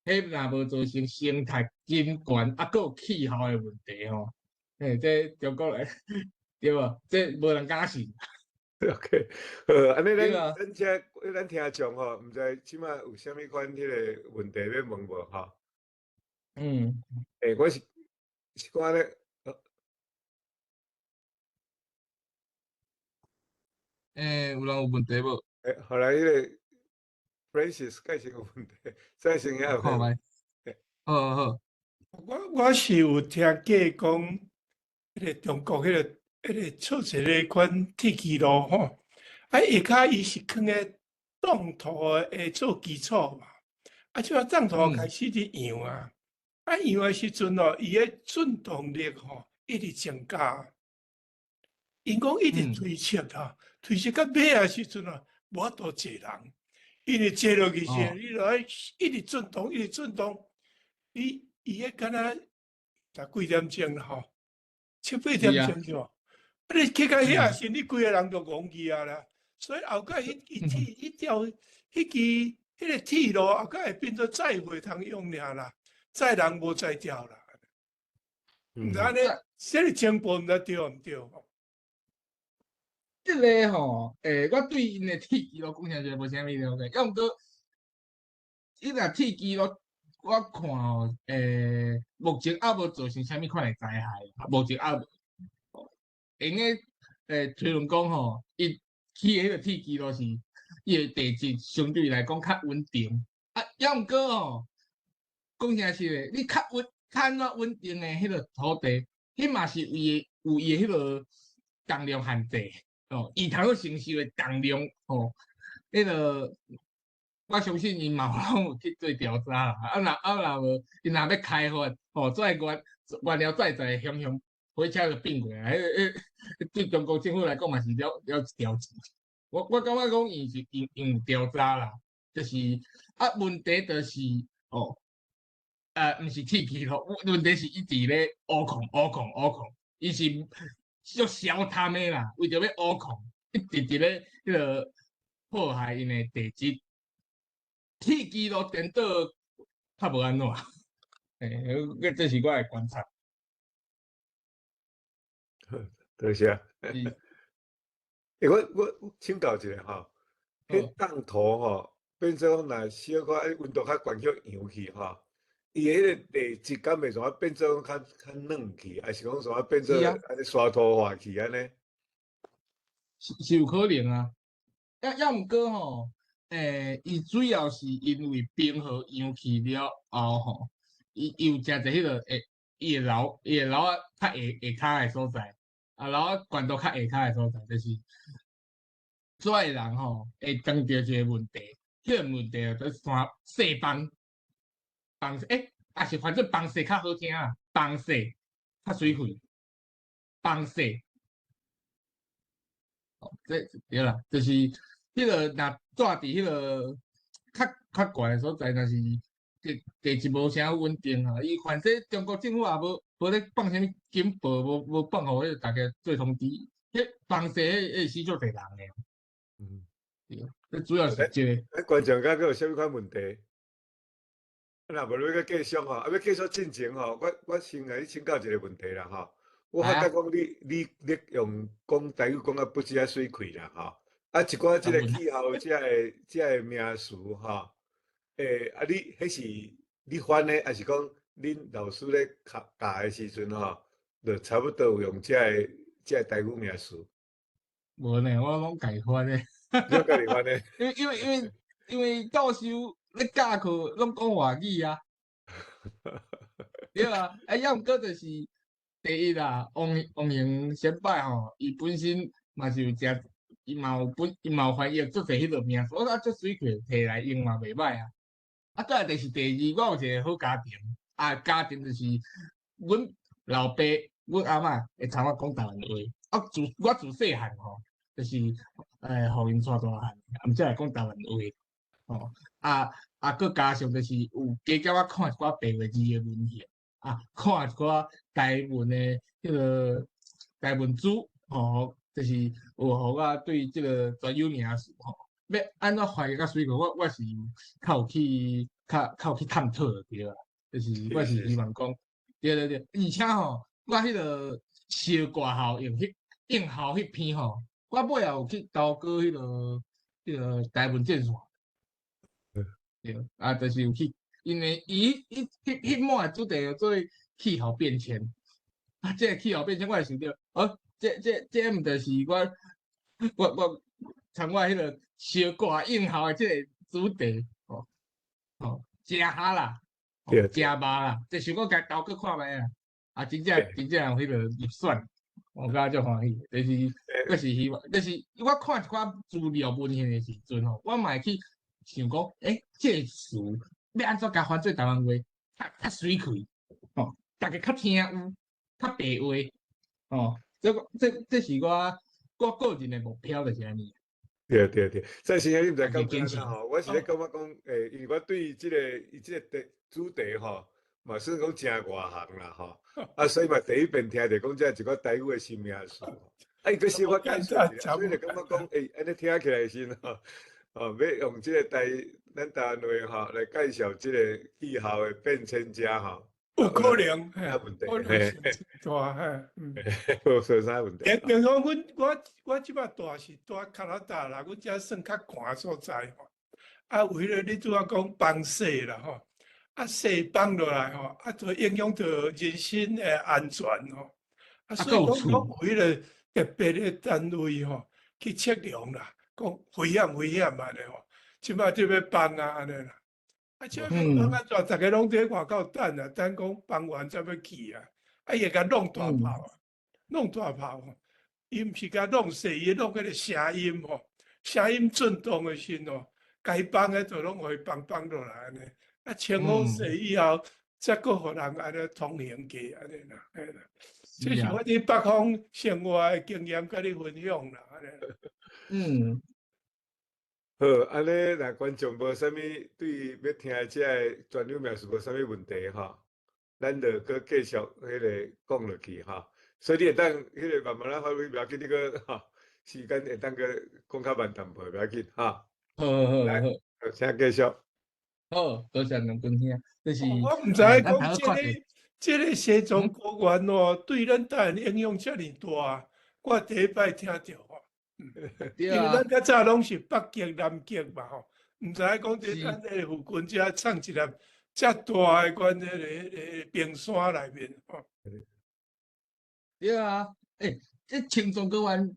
彼若無造成生態真懸，啊，閣有氣候的問題吼。嘿，這中國人對無？這無人敢信。 OK，好，按呢咱咱這咱聽眾吼，毋知這擺有啥物款彼個問題欲問無吼？欸，我是是講按呢。欸，有人有問題無？欸，後來彼個 Francis 蓋是有問題，再先遐有。看覓。好好。我是有聽過講，彼個中國彼個做一个款鐵支路吼，啊下跤伊是囥咧凍土的做基礎嘛，啊啊，這擺凍土開始佇揚啊，啊揚的時陣哦，伊的振動力吼一直增加。𪜶講一直推測吼，推測到尾的時陣啊，無法度坐人，因為坐落去時，你就愛一直震動，一直震動，伊伊彼敢若十幾點鐘吼，七八點鐘對無？啊，你去到遐時，你規个人就戇去啊啦。所以後蓋彼支鐵，彼條彼支彼个鐵路後蓋會變做載貨通用爾啦，載人無載著啦。毋知按呢，這个情報毋知對毋對？這个吼，我對𪜶的鐵支路講誠實無啥物了解，抑毋過，伊若鐵支路，我看吼，目前猶無造成啥物款的災害，目前猶無。用個推論講吼，伊起的彼個鐵支路是伊的地質相對來講較穩定。啊，抑毋過吼，講誠實的，你較穩、較按怎穩定的彼個土地，彼嘛是有伊的彼個重量限制。哦，伊通去承受的重量吼，彼個我相信𪜶嘛攏有去做調查啦。啊若無，𪜶若欲開發，吼，這原料載載雄雄火車就變過來，彼對中國政府來講嘛是了了一條錢。我感覺講伊是𪜶有調查啦，就是啊問題就是哦，毋是鐵支路，問題是一直咧挖礦挖礦挖礦，伊是足消貪的啦，為著欲挖礦，一直佇咧彼個破壞𪜶的地質。鐵支路顛倒較無按怎，這是我的觀察。多謝。我請教一下吼，彼凍土吼，變做講若小可溫度較懸去揚去吼，伊的彼个地質敢會怎啊變做講較軟去，還是講怎啊變做按呢沙土化去按呢？是有可能啊，抑毋過吼，伊主要是因為冰河融去了後吼，伊有誠濟彼個會，伊會留啊較下下跤的所在，啊留啊懸度較下跤的所在，就是遮的人吼會當著一個問題，彼個問題就是山細崩，崩抑是反正崩勢較好聽啊，崩勢較媠氣，崩勢。哦，這對啦，就是彼個若住佇彼個較懸的所在，若是地質無啥穩定啊，伊反正中國政府也無咧放啥物警報，無放予彼個大家做通知，彼崩勢彼會死足濟人的。對，這主要是這個。欸，觀眾敢閣有啥物款問題？若無欲閣繼續吼，啊，欲繼續進前吼，我先共你請教一個問題啦吼。我發覺講你用講台語講甲不止遐媠氣啦吼，啊，一寡這个氣候這个名詞吼，啊，你彼是你翻的，抑是講恁老師咧教教的時陣吼，就差不多有用這个台語名詞？無呢，我攏家己翻的。你家己翻的？因為教授咧教課攏講外語啊。對啊，啊，抑毋過就是第一啦，王榮先輩吼，伊本身嘛是有誠，伊嘛有翻譯足濟彼個名詞，我感覺足媠氣，摕來用嘛袂䆀啊。啊，再來就是第二，我有一個好家庭，啊，家庭就是阮老爸、阮阿嬤會參我講台灣話，啊，我自細漢吼，就是予𪜶帶大漢，啊，才會講台灣話，吼，啊，閣加上就是有加減仔看一寡白話字的文獻，啊，看一寡台文的彼個台文書，吼，就是有予我對這個專有名詞吼，欲按怎翻譯較媠氣，我是較有去探討的對啦，就是我是希望講，對對對，而且吼，我彼個燒掛效應彼應效彼篇吼，我尾仔有去投過彼個台文戰線，對，啊，就是有去，因為伊彼彼滿的主題叫做氣候變遷，啊，這個氣候變遷我會想著，哦，這毋就是我參我彼個燒掛應效的這個主題，吼，吼，誠合啦，誠肉啦，就想講共投閣看覓啊，啊，真正有彼個入選，我感覺足歡喜，就是我是希望，就是我看一寡資料文獻的時陣吼，我嘛會去想講，這個詞欲按怎共翻做台灣話，較較媠氣，吼，逐家較聽有，較白話，吼，這這這是我我個人的目標就是按呢。對對對，在先生你毋知感覺按怎吼？我是咧感覺講，因為我對這個伊這個題主題吼，嘛算講誠外行啦吼，啊，所以嘛第一遍聽著講這一寡台語的新名詞，啊，伊閣小可解釋一下，所以就感覺講，按呢聽起來時吼，哦，欲用這個台咱台灣話吼來介紹這個氣候的變遷遮吼，有可能，啥問題？可能性真大，嘿，嗯。無說啥問題。比如講，阮我我這擺住是住加拿大啦，阮遮算較寒所在吼。啊，為了你拄仔講崩雪啦吼，啊雪崩落來吼，啊，就影響著人身的安全吼。啊，所以講講有彼個特別的單位吼去測量啦，講危險危險按呢吼，這擺就欲崩啊按呢啦。啊，這欲崩按怎？逐家攏佇外口等啊，等講崩完才欲去啊。啊，伊會共弄大炮啊，弄大炮吼，伊毋是共弄細，伊弄彼個聲音吼，聲音震動的時吼，該崩的就攏予伊崩崩落來按呢。啊，清好勢以後，才閣予人按呢通行過按呢啦，嘿啦。這是我佇北方生活的經驗，佮你分享啦，按呢。好，按呢，若觀眾無啥物對欲聽這个專有名詞無啥物問題吼，咱就閣繼續彼個講落去吼。所以你會當彼個慢慢仔發揮，袂要緊，你閣吼時間會當閣講較慢淡薄，袂要緊吼。好好來，好，請繼續。好，多謝兩君兄，就是我毋知影講這个這个西藏高原哦，對咱台灣影響遮爾大，我第一擺聽著吼。因為咱較早攏是北極、南極嘛吼，毋知影講佇咱這個附近遮藏一粒遮大的款彼个彼个冰山內面吼。對啊，這青藏高原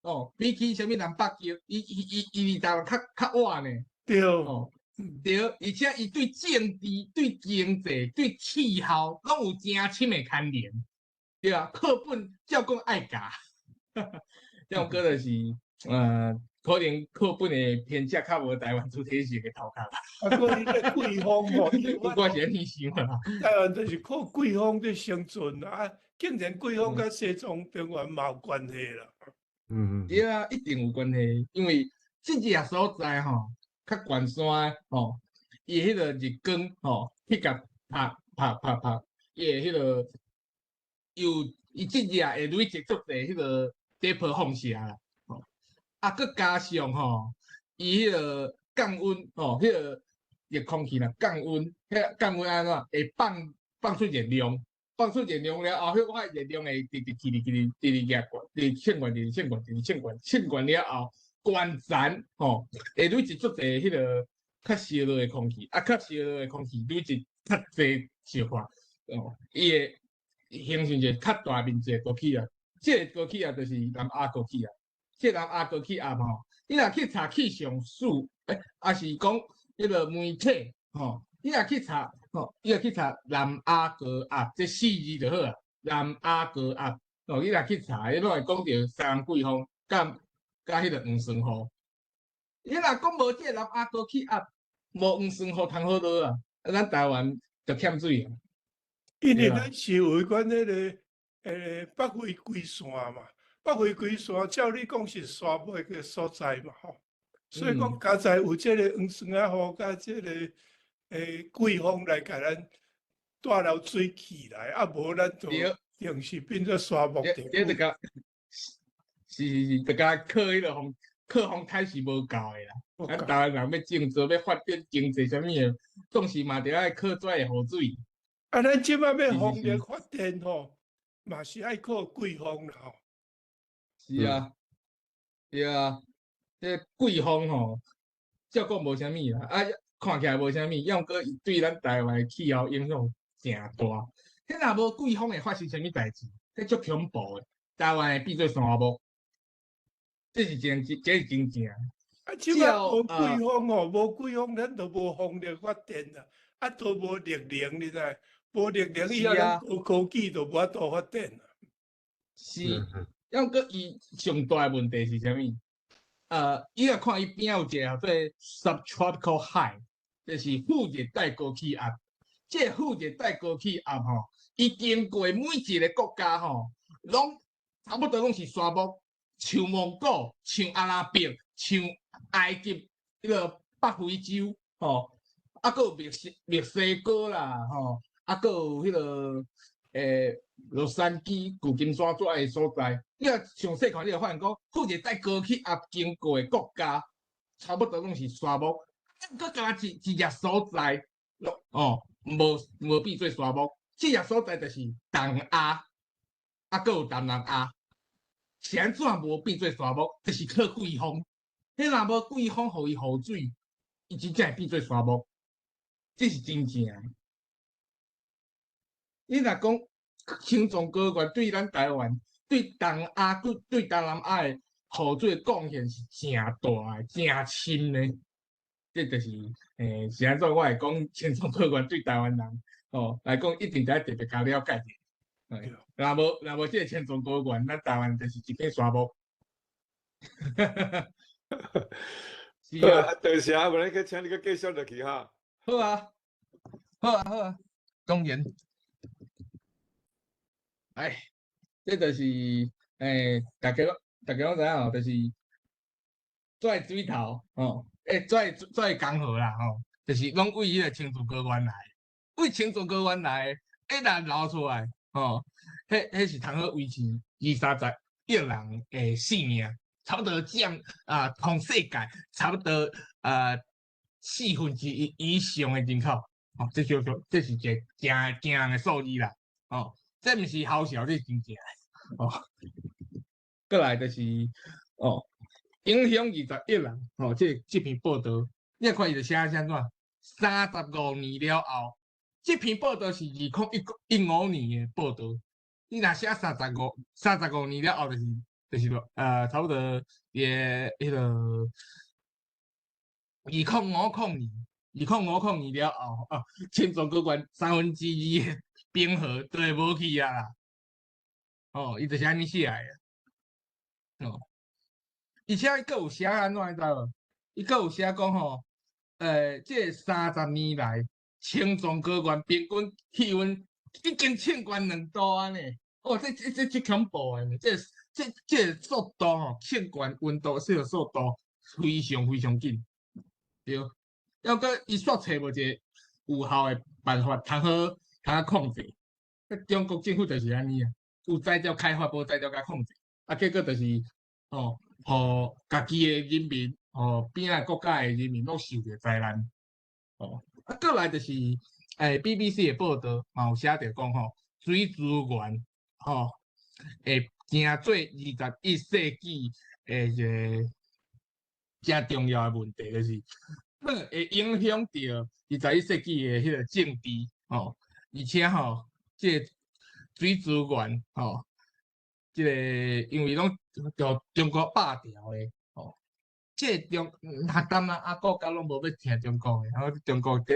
哦，比起啥物南北極，伊伊伊伊離台灣較較倚呢。對。哦，對，而且伊對政治、對經濟、對氣候，攏有誠深的牽連。對啊，課本照講愛教。這種歌就是，可能課本的編寫較無台灣主體性的頭殼。啊，閣伊個季風吼，我是按呢想啦。台灣就是靠季風佇生存啊，竟然季風佮西藏平原嘛有關係啦。對啊，一定有關係，因為這個所在吼，較懸山吼，伊彼個日光吼，去共拍拍拍拍，伊會彼個有伊這日會累積足濟彼個底波放射啦，吼，啊，閣加上吼，伊彼個降溫吼，彼個熱空氣啦降溫，彼降溫按怎會放放出熱量，放出熱量了後，彼個熱量會直直去直直直直壓懸，直升懸，直升懸，直升懸，升懸了後，懸層吼會累積足濟彼個較燒熱的空氣，啊，較燒熱的空氣累積較濟小可，哦，伊會形成一個較大面積的高氣壓。這個高氣壓就是南亞高氣壓，這個南亞高氣壓吼，你若去查氣象署，抑是講彼個媒體吼，你若去查吼，你若去查南亞高壓，這四字就好啊。南亞高壓，哦，你若去查，伊攏會講著西南季風，佮佮彼個黃酸雨。你若講無這個南亞高氣壓，無黃酸雨通好落啊，咱台灣就欠水啊。因為咱是有關彼個北回歸線嘛，北回歸線照理講是沙漠的所在嘛吼，所以講佳哉有這個黃酸仔雨佮這個季風來共咱帶流水起來，啊無咱就定是變做沙漠地。這就共是是是，就共靠彼個風，靠風颱是無夠的啦。咱台灣人欲種作，欲發展經濟啥物的，總是嘛著愛靠遮的雨水。啊，咱這擺欲風力發電吼，嘛是愛靠季風啦吼。是啊，對啊，這季風吼，照講無啥物啦，啊，看起來無啥物，抑毋過伊對咱台灣的氣候影響誠大。彼若無季風會發生啥物代誌？彼足恐怖的，台灣會變做沙漠。這是真，這是真正。啊，這擺無季風吼，無季風，咱就無風力發電啦，啊，都無綠能，你知？無綠能以後，咱高科技就無法度發展啦。是，抑毋過伊上大的問題是啥物？你若看伊邊仔有一個叫做 subtropical high，就是副熱帶高氣壓。這個副熱帶高氣壓吼，伊經過每一个國家吼，攏差不多攏是沙漠，像蒙古、像阿拉伯、像埃及、彼个北非洲吼，啊，閣有墨西哥啦吼，啊，閣有彼个洛杉磯、舊金山遮个所在。你若詳細看，你會發現講，副熱帶高氣壓經過的國家，差不多攏是沙漠，閣敢若一一所在，哦，無變做沙漠。這个所在就是東亞，啊，閣有東南亞，是按怎無變做沙漠？就是靠季風。彼若無季風，予伊雨水，伊真正會變做沙漠。這是真正的。你若講青藏高原對咱台灣、對東亞、對東南亞的雨水貢獻是誠大的、誠深的。這就是是按怎我會講青藏高原對台灣人來講，一定得特別共了解者。若無這个青藏高原，咱台灣就是一片沙漠。是啊，多謝啊，無咱閣請你閣繼續落去哈。好啊，好啊，好啊，當然。哎，這就是大家攏知影吼，就是跩水頭吼，跩江河啦吼，就是攏為彼个青藏高原來，為青藏高原來，一旦流出來吼，彼是通好維持二三十億人的性命，差不多佔啊，全世界差不多啊1/4以上的人口，哦，這叫做這是一個誠驚人的數字啦，哦，這毋是好笑，這是真正的，哦。過來就是哦，影響21億人，哦，這篇報道，你看伊就寫啥怎？35年了後，這篇報道是2015年的報道，你若寫三十五年了後，就是差不多彼個2050年，2050年了後，啊，青藏高原2/3的冰河都會無去啊啦，哦，伊就是按呢寫的，哦，而且伊閣有寫按怎你知無？伊閣有寫講吼，這30年來，青藏高原平均氣溫已經升懸2度按呢，哦，這恐怖的呢，這個速度吼，升懸溫度這個速度非常非常緊，對。猶閣伊煞揣無一个有效的辦法，通好控制。中國政府就是按呢啊，有才調開發，無才調共控制，啊，結果就是吼，予家己的人民，吼邊仔國家的人民攏受著災難。哦，啊，過來就是，BBC 的報道嘛有寫著講吼，水資源吼會成做21世紀的一个誠重要的問題，就是會影響著21世紀的彼個政治吼，而且吼，這个水資源吼，這个因為攏著中國霸掉的吼，這個中東南亞國家攏無欲聽中國的，然後中國這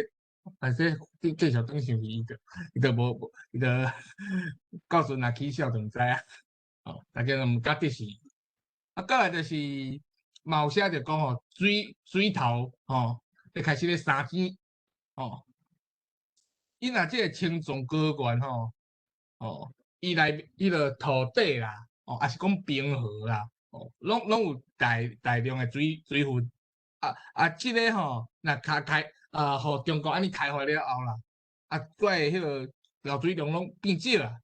反正繼續轉上去，伊就無伊就到時若起痟就毋知影，吼，大家攏毋敢得勢。啊，過來就是嘛有寫著講吼，水頭吼，咧開始咧三錢吼，伊若這个青藏高原吼，哦，伊內彼个土地啦，哦，抑是講冰河啦，哦，攏有大量的水分，啊啊，這个吼，若開開啊，予中國按呢開發了後啦，啊，跩彼个流水量攏變少啦，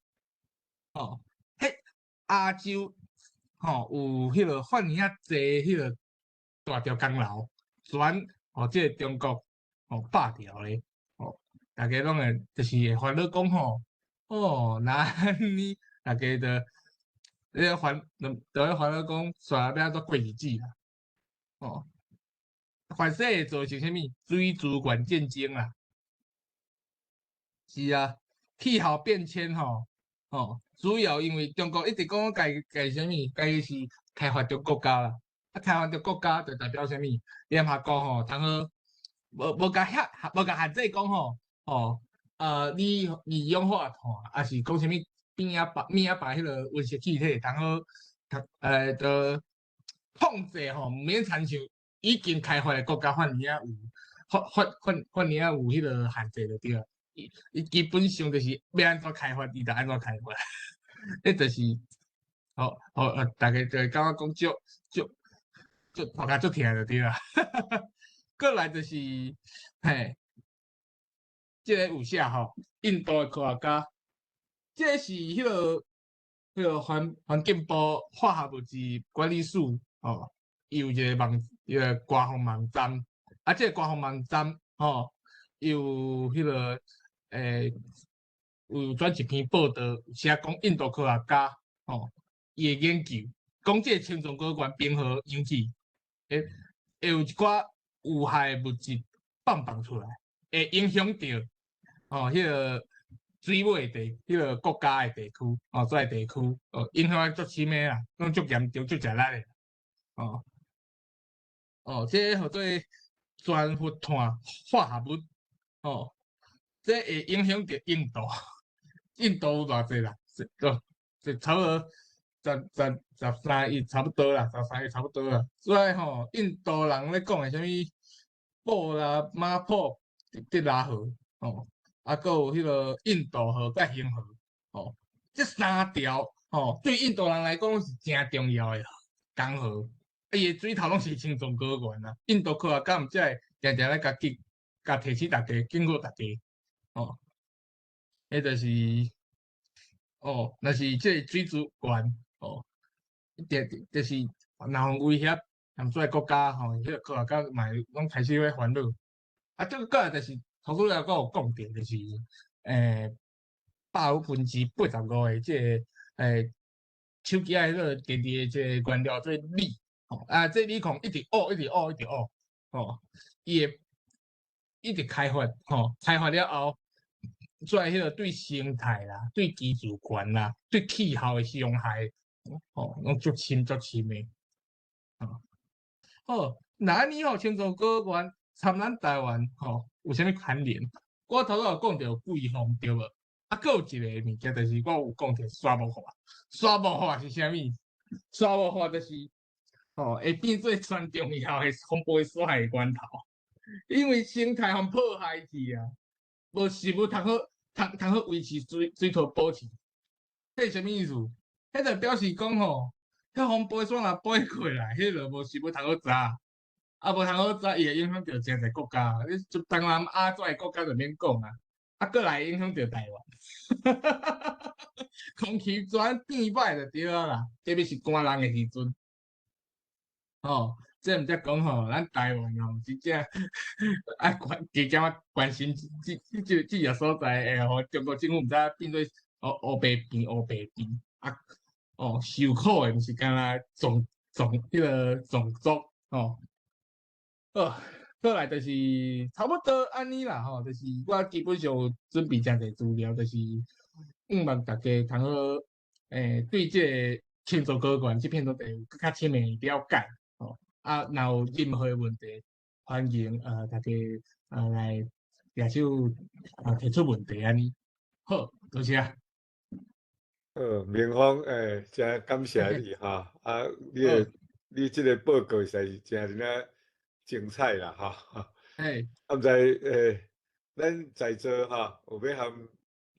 哦，彼亞洲吼有彼个遐爾仔濟彼个大條江流，全予這个中國吼霸掉咧，哦，大家攏會就是會煩惱講吼，哦，若按呢，大家就咧煩，就咧煩惱講，煞欲按怎過日子啦，哦，反正會造成啥物水資源戰爭啦，是啊，氣候變遷吼，吼，主要因為中國一直講家家啥物，家己是開發中國家啦，啊，開發中國家就代表啥物？聯合國吼，通好無共限制講吼，吼，你二氧化碳，抑是講啥物邊仔排彼个溫室氣體，通好，就控制吼，毋免親像已經開發的國家遐爾仔有法法法法令有彼个限制就對啊。伊基本上就是欲按怎開發，伊就按怎開發。彼就是，好好大家就會感覺講足足足頭殼足疼就對啊。過來就是，嘿，這个有寫吼，印度的科學家，這个是彼个環境部化學物質管理署吼，伊有一个網，伊个官方網站，啊，這个官方網站吼，伊有彼个有轉一篇報道，寫講印度科學家吼，伊的研究，講這个青藏高原冰河融去，會有一寡有害物質放出來，會影響著吼，彼个水尾地，彼个國家的地區，吼，這个地區，哦，影響足深的啦，攏足嚴重、足食力的，哦，哦，這个號做懸浮碳化合物，哦，這會影響著印度，印度有偌濟人？就差不多十三億差不多啦，十三億差不多啦。所以吼，印度人咧講的啥物布拉馬普德拉河，吼，啊，閣有彼个印度河佮恒河，吼，這三條吼，對印度人來講是誠重要的江河，啊，伊的水頭攏是青藏高原啊。印度科學家毋才會定定咧共記，共提醒大家，警告大家，吼，彼就是，哦，若是這个水資源，哦，就是若予威脅贍水國家吼，彼个科學家嘛攏開始咧煩惱。啊，這个過來就是頭拄仔閣有講著，就是85的這个手機仔彼个電池的這个原料做鋰，吼，啊，這鋰礦一直挖，一直挖，一直挖，吼，伊會一直開發，吼，開發了後，出來彼个對生態啦、對居住權啦、對氣候的傷害，吼，攏足深足深的。吼，好，若按呢吼，青藏高原參咱台灣吼有啥物關聯？我頭拄有講著季風對無？啊，閣有一个物件，就是我有講著沙漠化。沙漠化是啥物？沙漠化就是吼會變做全重要的風暴沙的源頭，因為生態予破壞去啊，無食物通好通好維持水土保持。彼啥物意思？彼就表示講吼，彼風暴沙若飛過來，彼就無食物通好摘，啊無通好摘，伊會影響著誠濟國家。你就東南亞遮的國家就免講啊，啊，閣來影響著台灣。空氣全變歹就對啊啦，特別是寒冷的時陣。吼，這毋才講吼，咱台灣吼真正愛關加減仔關心這個所在，會予中國政府毋知變做烏白變烏白變啊！哦，受苦的毋是干焦種種彼个種族吼。好，過來就是差不多按呢啦吼，就是我基本上有準備誠濟資料，就是向望大家通好對這个青藏高原這片土地有閣較深的了解吼。啊，若有任何問題，歡迎大家來舉手啊提出問題按呢。好，多謝。好，明峰，誠感謝你哈，啊，你的你這个報告實在是誠真正精彩啦，哈。啊，毋知咱在座哈有欲和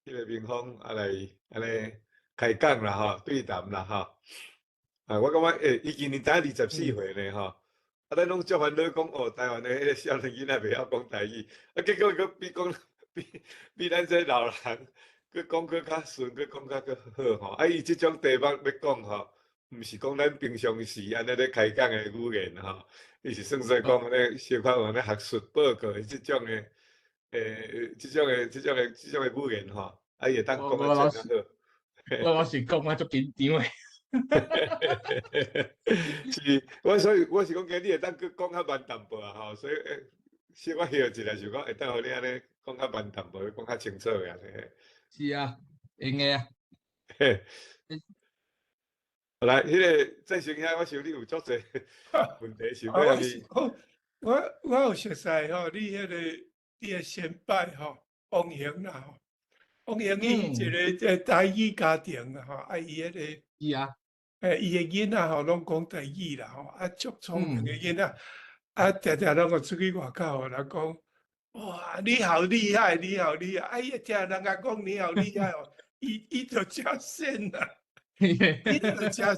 彼个明峰啊來按呢開講啦，吼，對談啦，吼。啊，我感覺伊今年才24歲呢，吼。啊，咱攏足煩惱講哦，台灣的彼个少年囡仔袂曉講台語，啊，結果閣比講比咱這老人閣講閣較順，閣講較閣好吼。啊，伊這種題目欲講吼，毋是講咱平常時按呢咧開講的語言吼，伊是算說講咧小可有按呢學術報告的這種的，這種的語言吼，啊，伊會當講得誠好。我老實講，我足緊張的。是，我所以我是講，今你會當閣講較慢淡薄仔吼，所以小可歇一下，想講會當予你按呢講較慢淡薄，講較清楚的按呢。是啊，會用的啊。嘿。來，彼个鄭生兄，我想你有足濟問題想欲問你。我有熟似吼，你彼个你的先輩吼，王瑩啦吼，王瑩伊一个台語家庭啦吼，啊伊彼個，伊的囡仔吼攏講台語啦吼，啊足聰明的囡仔。啊，定定攏會出去外口，予人講，哇，你好厲害，你好厲害！哎呀，聽人家講你好厲害哦，伊就真善啦，伊就真善。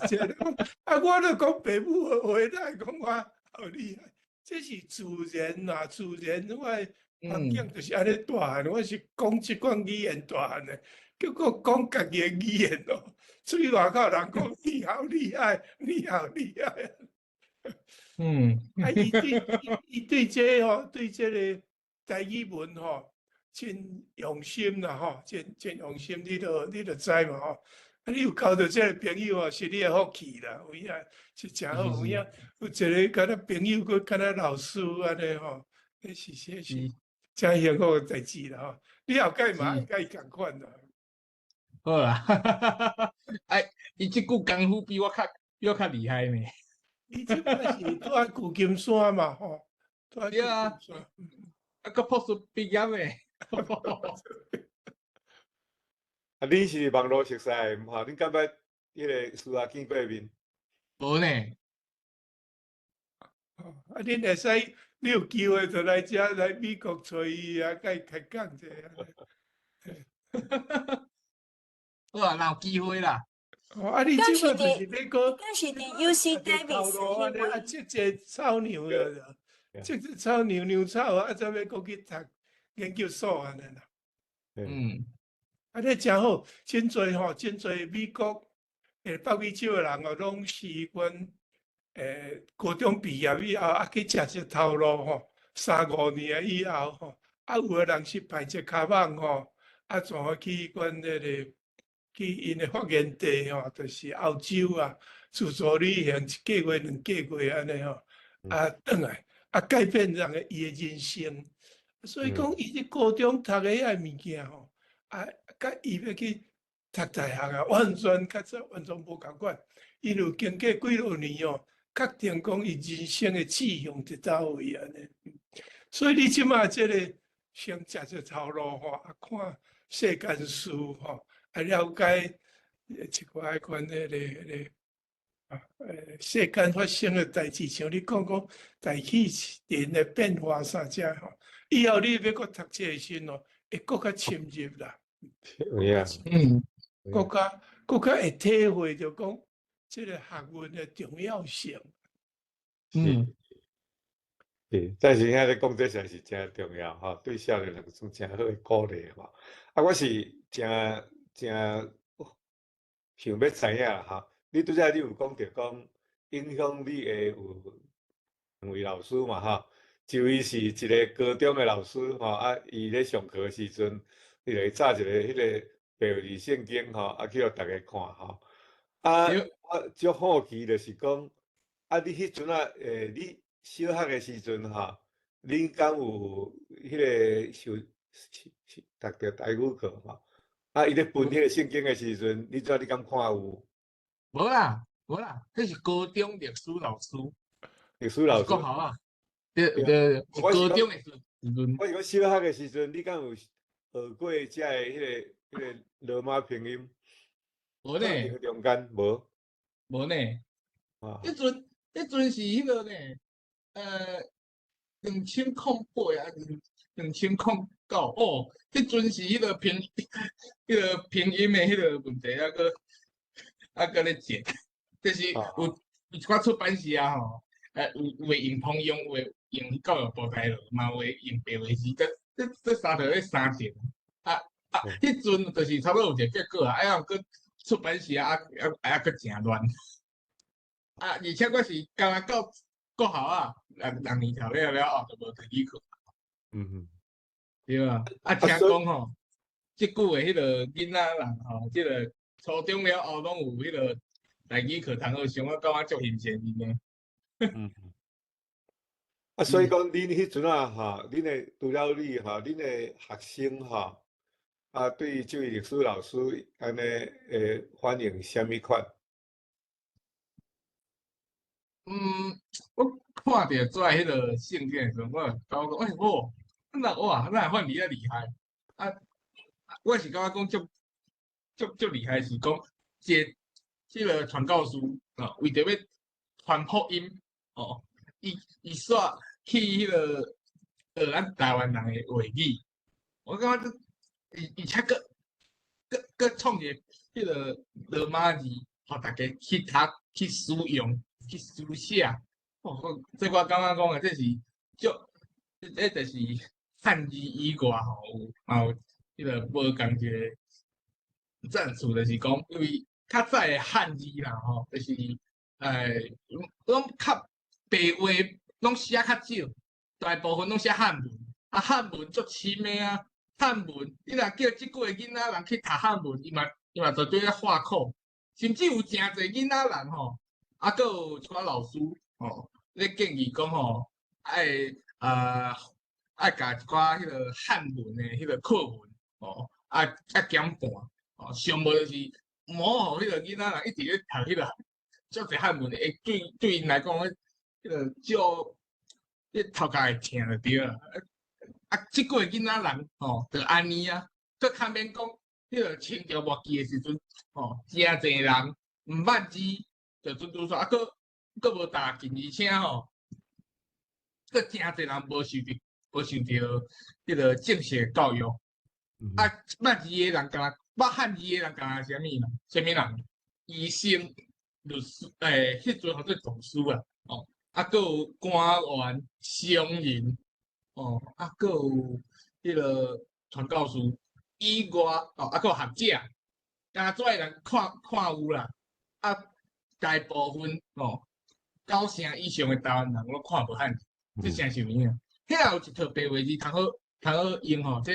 啊，我著講爸母的話，哪會講我好厲害？這是自然啦，自然我的環境就是按呢大漢，我是講這款語言大漢的，結果講家己的語言哦，出去外口人講你好厲害，你好厲害。啊，伊對這個吼，對這個台語文吼，真用心啦吼，真真用心，你就知嘛吼。啊，你有交著這個朋友吼，是你的福氣啦，有影是誠好，有影有一個敢若朋友，閣敢若老師按呢吼，彼是誠幸福的代誌啦吼。你後蓋嘛愛佮伊仝款啦。好啦，哎，伊這久功夫比我較厲害呢。伊這擺是住佇舊金山嘛吼，住佇舊金山。啊，閣博士畢業的。啊，你是網路熟似的毋吼？恁敢捌彼個私下見過面？無呢。啊，恁會使，你有機會就來遮來美國揣伊啊，佮伊開講者。好啊，若有機會啦。哦，啊，你這擺就是欲閣，敢是佇 UC Davis 彼位？啊，種這草娘了，種這草娘娘草啊，才欲閣去讀研究所按呢啦。啊，這誠好，真濟吼，真濟美國北美洲的人哦，攏是阮高中畢業以後，啊去食一頭路吼，三五年以後吼，啊有的人是排一跤蠓吼，啊怎去阮彼個去𪜶的發源地吼，就是歐洲啊，自助旅行一個月兩個月按呢吼，啊轉來啊改變人的伊的人生。所以講，伊佇高中讀的遐物件吼，啊，佮伊欲去讀大學啊，完全較早完全無仝款。伊有經過幾落年哦，確定講伊人生的志向佇佗位按呢。所以你這馬這個先食一頭路吼，啊看世間事吼，啊了解一寡彼款彼個啊，世間發生的代誌，像你講講大氣層的變化啥遮吼，以後你欲閣讀冊的時陣哦，會閣較深入啦。有影。閣較會體會著講這個學問的重要性。是，但是兄咧講這實在是誠重要吼，對少年人算誠好的鼓勵吼。啊，我是誠誠想欲知影吼，你拄才你有講著講影響你的有兩位老師嘛吼，一位是一個高中的老師吼，啊，伊咧上課的時陣，伊就去紮一個彼個白字聖經吼，啊，去予逐家看吼。啊，我足好奇就是講，啊，你彼陣啊，你小學的時陣吼，你敢有彼個受讀著台語課吼？啊，伊咧分彼個聖經的時陣，你怎你敢看有？無啦，無啦，彼是高中歷史老師。歷史老師。國校啊。對對對，高中的時陣。我是講小學的時陣，你敢有學過遮个彼個羅馬拼音？無呢。中間無。無呢。彼陣是彼個呢，2008啊，2009哦，彼陣是彼個拼音的彼個問題，猶閣咧爭，就是有一寡出版社吼，有的用通用，有的用教育部台語，嘛有的用白話字，這三條咧相爭。啊啊，彼陣就是差不多有一個結果啊，啊，閣出版社啊啊啊閣誠亂。啊，而且我是敢若到國校啊，六年頭了了後就無台語課。對啊，啊，聽講吼，這久的彼個囡仔人吼，這個初中了後攏有彼個台語課通好上，我感覺足欣羨𪜶的。啊，所以講，恁彼陣啊，吼，恁的除了你吼，恁的學生吼，啊，對這位歷史老師按呢會反應啥物款？我看著遮彼個聖經的時陣，我就感覺講，欸，哦，那哇，哪會遐爾仔厲害？啊，我是感覺講足足足厲害，是講這個傳教士，哦，為著欲傳福音，哦，伊伊煞去彼个學咱台灣人的話語，我感覺這而且閣閣閣創一個彼個羅馬字，予大家去讀、去使用、去書寫。哦，這我感覺講的，這是足，這就是漢字以外吼，有嘛有彼個無仝一個讚處，就是講，因為較早的漢字啦吼，就是攏較白話，攏寫較少，大部分攏寫漢文。啊，漢文足深的啊，漢文你若叫這久的囡仔人去讀漢文，伊嘛絕對咧畫苦。甚至有誠濟囡仔人吼，啊，閣有一寡老師吼，咧建議講吼，愛共一寡彼個漢文的彼個課文吼，啊減半，吼，上無就是毋好予彼個囡仔人一直咧讀彼個足濟漢文的，會對對𪜶來講，彼個少，你頭殼會疼就對啦。啊，這久的囡仔人吼，就按呢啊，閣較免講，彼個清朝末期的時陣，吼，誠濟人毋捌字，就準拄煞，啊，閣閣無踏近，而且吼，閣誠濟人無受著彼個正式的教育。啊，捌字的人敢若捌漢字的人敢若啥物人？啥物人？醫生、律師，彼陣號做狀師啊，哦，啊，閣有官員、商人，哦，啊，閣有彼個傳教士以外，哦，啊，閣有學者，敢若遮的人看看有啦，啊，大部分哦，九成以上的台灣人攏看無漢字，這誠是有影。遐有一套白話字，通好用吼，這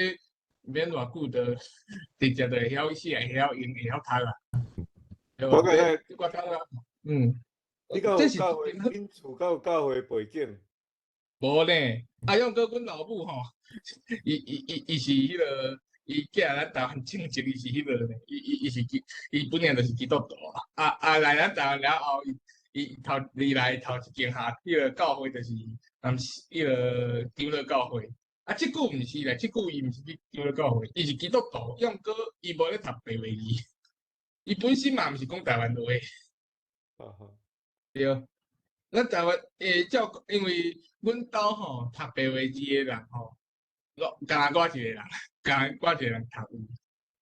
毋免偌久就直接就會曉寫、會曉用、會曉讀啦。對無？我感覺這我感覺，嗯，你敢有這是教會，恁厝敢有教會背景？無呢，啊，猶閣阮老母吼，伊是彼個，伊寄來咱台灣種植，伊是彼個呢，伊本來就是基督徒啊，啊來咱台灣了後，伊頭二來頭一間下，彼個教會就是彼個長老教會。啊，這久毋是啦，這久伊毋是去長老教會，伊是基督徒，猶閣伊無咧讀白話字，伊本身嘛毋是講台灣話。對，咱台灣照，因為阮兜吼讀白話字的人吼，攏敢若我一個人，敢若我一個人讀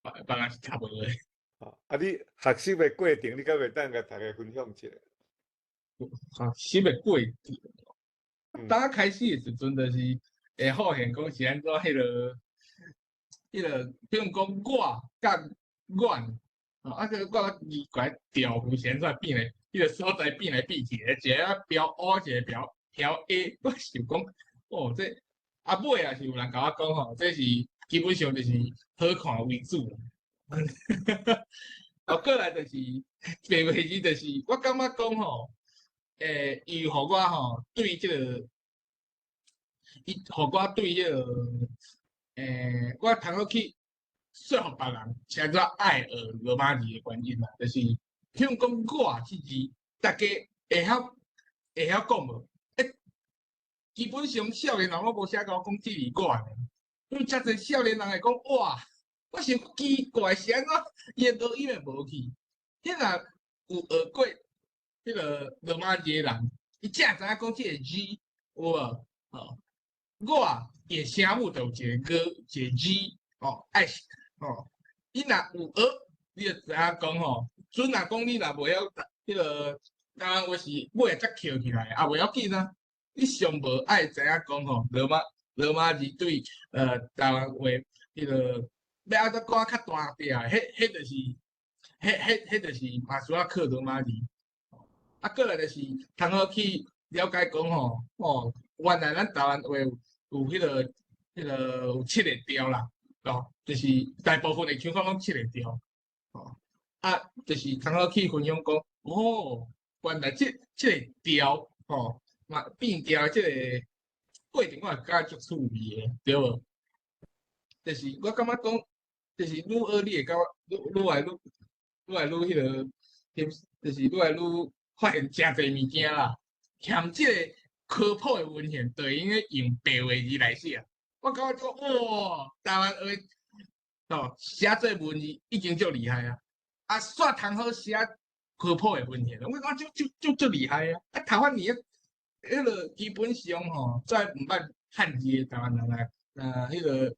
有，別人是讀無的。啊，你學習的過程，你敢會當共大家分享一下？學習的過程，當開始的時陣，就是會發現講是按怎彼個，比如講我佮阮，啊個我奇怪調符是按怎變來，彼個所在變來變去，一个標 O，一個標 A，我想講，哦，這啊尾也是有人共我講吼，這是基本上就是好看為主。哦，過來就是白話字，就是我感覺講吼，伊予我吼對這個，伊予我對這個，我通好去說服別人，是按怎愛學羅馬字的原因啦，就是譬如講我這字，大家會曉講無？基本上少年人攏無寫共我講這字我呢，因為遮濟少年人會講哇，我想奇怪是按怎伊的濁音會無去？彼若有學過彼個羅馬字的人，伊正知影講這個字有無？吼，我伊的聲母就有一個 G，一個 G，哦，愛吼，伊若有學，你就知影講吼。準若講你若袂曉彼個，台灣話是尾才抾起來，也袂要緊啊。你上無愛知影講吼，羅馬字對台灣話彼個欲按怎講較大塊，彼就是嘛需要靠羅馬字。啊，過來就是通好去了解講吼，哦，原來咱台灣話有彼個有七個調啦，哦，就是大部分的腔調攏七個調，哦，啊，就是通好去分享講，哦，原來這個調，吼，嘛變調這個過程，我也感覺足趣味的，對無？就是我感覺講，就是愈學你會感覺愈來愈彼個，就是愈來愈發現誠濟物件啦。欠這個科普的文獻，就會用該用白話字來寫。我感覺講，哇，台灣話哦，寫這文字已經足厲害啊！啊，煞通好寫科普的文獻，我感覺足足足足厲害啊！啊，台灣你彼个基本上吼，在毋捌漢字的台灣人來，若彼個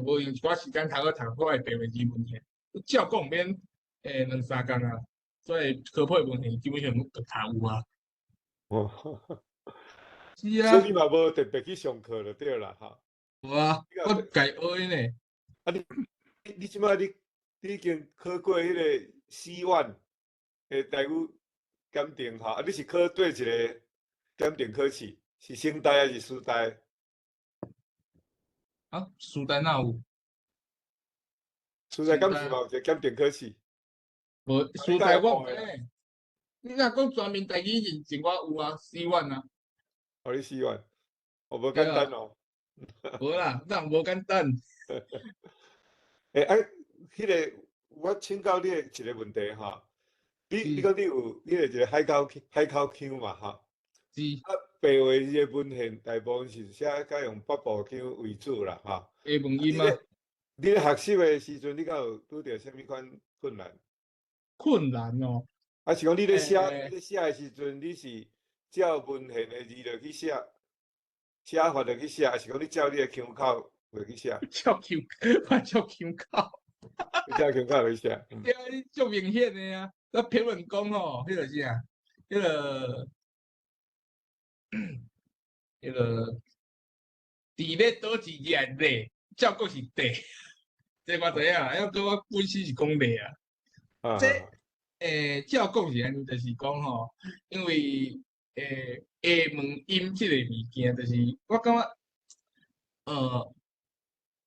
無用一寡時間通好讀我的白話字文獻，照講免兩三工啊，所以科普的文獻基本上攏讀有啊。哦，是啊。所以你嘛無特別去上課就對啦，吼。無啊，我家學的呢。啊你你這擺你已經考過彼個 C1 的台語檢定吼，啊你是考佗一個檢定考試？是省大還是師大？啊，師大哪有？師大敢是嘛有一個檢定考試？無，師大我毋知。你若講全面台語認證，我有啊，C1 啊。哦，你 C1，哦，無簡單哦。無啦，哪無簡單。欸，啊，彼個我請教你的一個問題吼，你講你有彼個一個海口腔嘛吼？是。啊，白話字的文獻大部分是寫較用北部腔為主啦，吼。下文音啊。你咧學習的時陣，你敢有拄著啥物款困難？困難哦。啊，是講你咧寫的時陣，你是照文獻的字落去寫，寫法落去寫，還是講你照你的腔口落去寫？照腔，我照腔口。照腔口去寫。對啊，你足明顯的啊！我評論講吼，彼個啥，彼個佇咧佗一字咧，照講是地，這我知影，抑閣我本身是講咧啊。這照講是按呢，就是講吼，因為下文音這個物件，就是我感覺，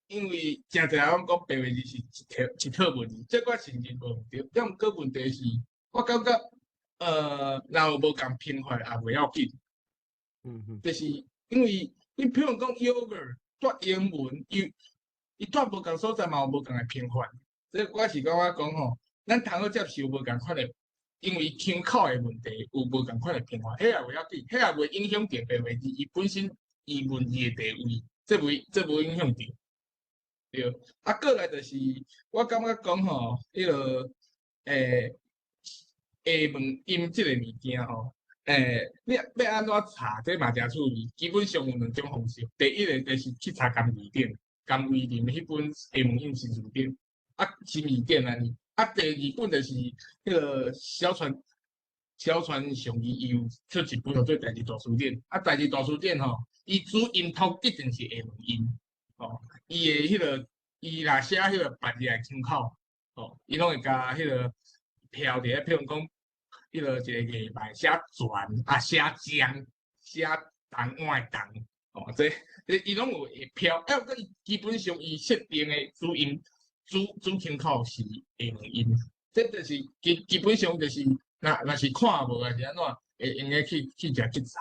因為誠濟人攏講白話字是一套文字，這我承認無毋對。但毋過問題是，我感覺，若有無仝拼法也袂要緊。就是因為你比如講 yogurt，蹛英文，伊蹛無仝所在嘛有無仝的拼法。這我是感覺講吼，咱通好接受無仝款的，因為腔口的問題有無仝款的拼法，彼也袂要緊，彼也袂影響著白話字伊本身伊文字的地位，這無影響著。對，啊，過來就是我感覺講吼，彼個下文音這個物件吼，你欲按怎查，這嘛誠趣味。基本上有兩種方式，第一个就是去查甘字典，甘為霖彼本下文音新字典，啊，新字典按呢。啊，第二本就是彼個小川雄伊有出一本叫做《台字大辭典》，啊，《台字大辭典》吼，伊主音讀一定是下文音，哦，伊的彼個，伊若寫彼個別字的腔口，哦，伊攏會共彼個標佇咧，譬如講，彼個一個月牌寫全，啊寫將，寫銅碗的銅，哦，這伊攏有會標，啊，毋過伊基本上伊設定的主音主腔口是下文音，這就是基本上就是，若是看無還是按怎，會用得去遮去查，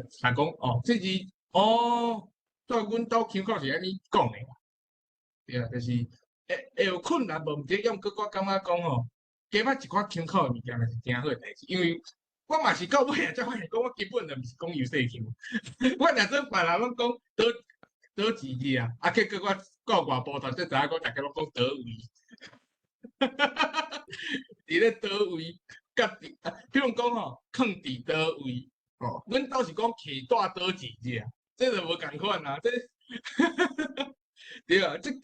查講哦，這字哦，在阮兜腔口是按呢講的啦，對啊，就是會有困難無毋對，抑毋過我感覺講吼，加捌一寡腔口的物件嘛是誠好的代誌，因為我嘛是到尾仔才發現講，我根本就毋是講優勢腔，我若做別人攏講佗佗一字啊，啊結果我到外埔頭才知影講，逐家攏講佗位，佇咧佗位，佮佇啊，比如講吼，囥佇佗位，哦，阮兜是講揢帶佗一字啊，這就無仝款啊，這對啊，這加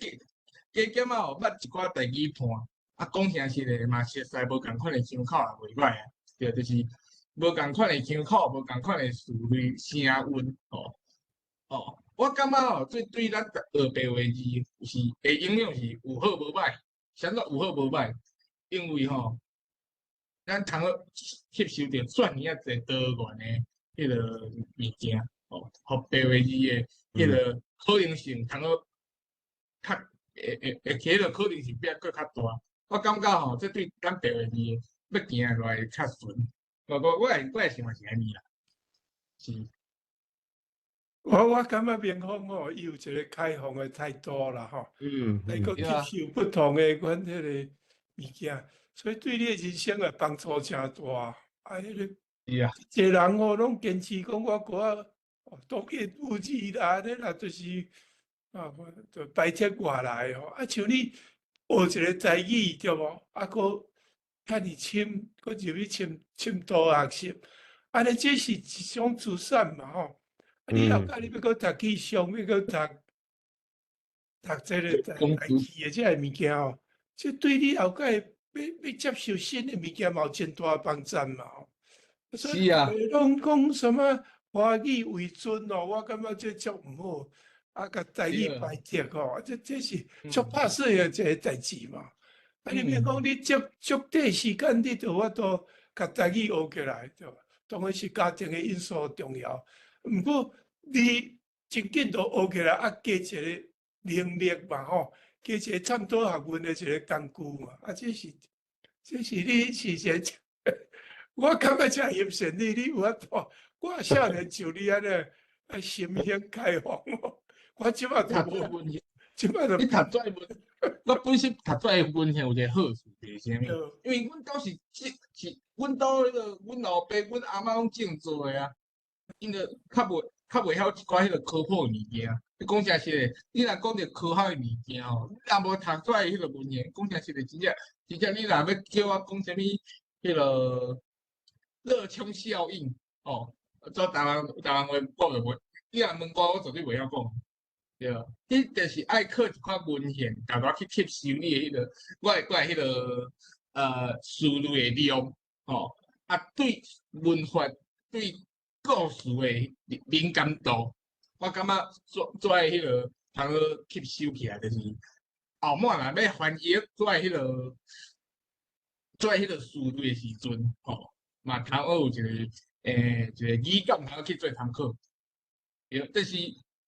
加減仔吼，捌一寡台語伴，啊，講誠實的嘛，熟似無仝款的腔口也袂歹啊，對，就是無仝款的腔口，無仝款的詞彙聲韻，哦，哦，我感覺吼，這對咱學白話字是會影響是有好無歹，啥物有好無歹？因為吼，咱通好吸收著遮爾仔濟多元的彼個物件，哦，予白話字的彼個可能性通好較會會彼個可能性變閣較大。我感覺吼，這對咱白話字欲行落來較順。我的想法是按呢啦，是。我感覺明峰吼，伊有一個開放的態度啦，吼，來閣吸收不同的款彼個物件，所以對你的人生的幫助誠大。啊，彼個一個人吼，攏堅持講我閣獨一無二啦，按呢啦，就是啊，就排斥外來吼。啊，像你學一個台語對無？啊，閣遐爾深，閣入去深深度學習。按呢這是一種資產嘛吼。啊，你後蓋你欲閣讀氣象，欲閣讀讀這个大氣的這个物件吼，這對你後蓋欲欲接受新的物件嘛有真大幫助嘛吼。所以攏講什麼華語為尊哦，我感覺這足毋好，啊，共台語排斥吼，這這是足拍算的一个代誌嘛。啊，你欲講你足足短時間，你就有法度共台語學起來，對無？當然是家庭的因素重要，毋過你真緊就學起來，啊，加一个能力嘛吼，加一个探討學問的一个工具嘛，啊，這是這是你是一个，我感覺真欣羨你，你有法度，我少年像你按呢，啊，心胸開放哦，我這擺都無，這擺都你讀這文，我本身讀這文獻有一個好處，就是啥物？因為阮兜是種是，阮兜彼个阮老爸、阮阿嬤攏種作的啊，𪜶就較袂曉一寡彼个科普的物件。你講誠實的，你若講著科學的物件吼，你若無讀出來彼个文獻，講誠實的，真正真正你若欲叫我講啥物彼个熱衷效應哦，做台灣話講就袂，你若問我，我絕對袂曉講。對，你就是愛靠一寡文獻，逐逐去吸收你的彼个，我的彼个思慮的量，吼，啊，對文化、對故事的敏感度，我感覺做做彼个通好吸收起來，就是後滿若欲翻譯做彼个做彼个思慮的時陣，吼，嘛通好有一个一个語感通好去做參考。對，就是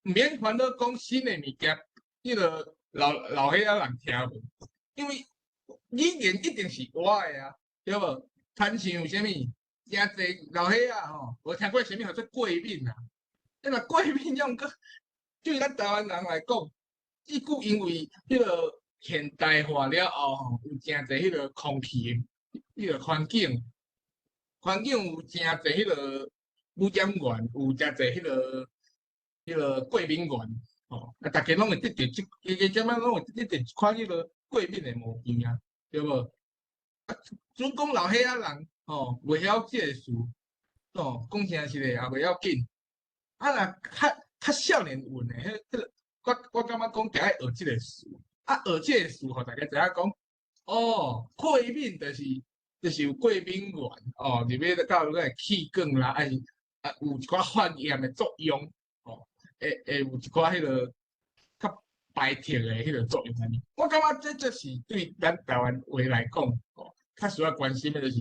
毋免煩惱講新的物件，彼个老老歲仔人聽無，因為語言一定是活的啊，對無？親像啥物，誠濟老歲仔吼，無聽過啥物號做過敏啊？你若過敏抑毋過，對咱台灣人來講，這久因為彼个現代化了後吼，有誠濟彼個空氣，彼個環境，環境有誠濟彼個污染源，有誠濟彼個過敏源，吼，啊，逐家攏會得著這，加加減減攏會得著一款彼個過敏的物件啊，對無？啊，準講老歲仔人吼，袂曉這個事，吼，講誠實的也袂要緊。啊，若較較少年運的，彼彼個，我感覺講著愛學這個詞，啊，學這個詞，予大家知影講，哦，過敏就是有過敏原，哦，入去到會氣管啦，還是啊有一寡發炎的作用，哦，會有一寡彼個較排斥的彼個作用按呢。我感覺這這是對咱台灣話來講，哦，較需要關心的就是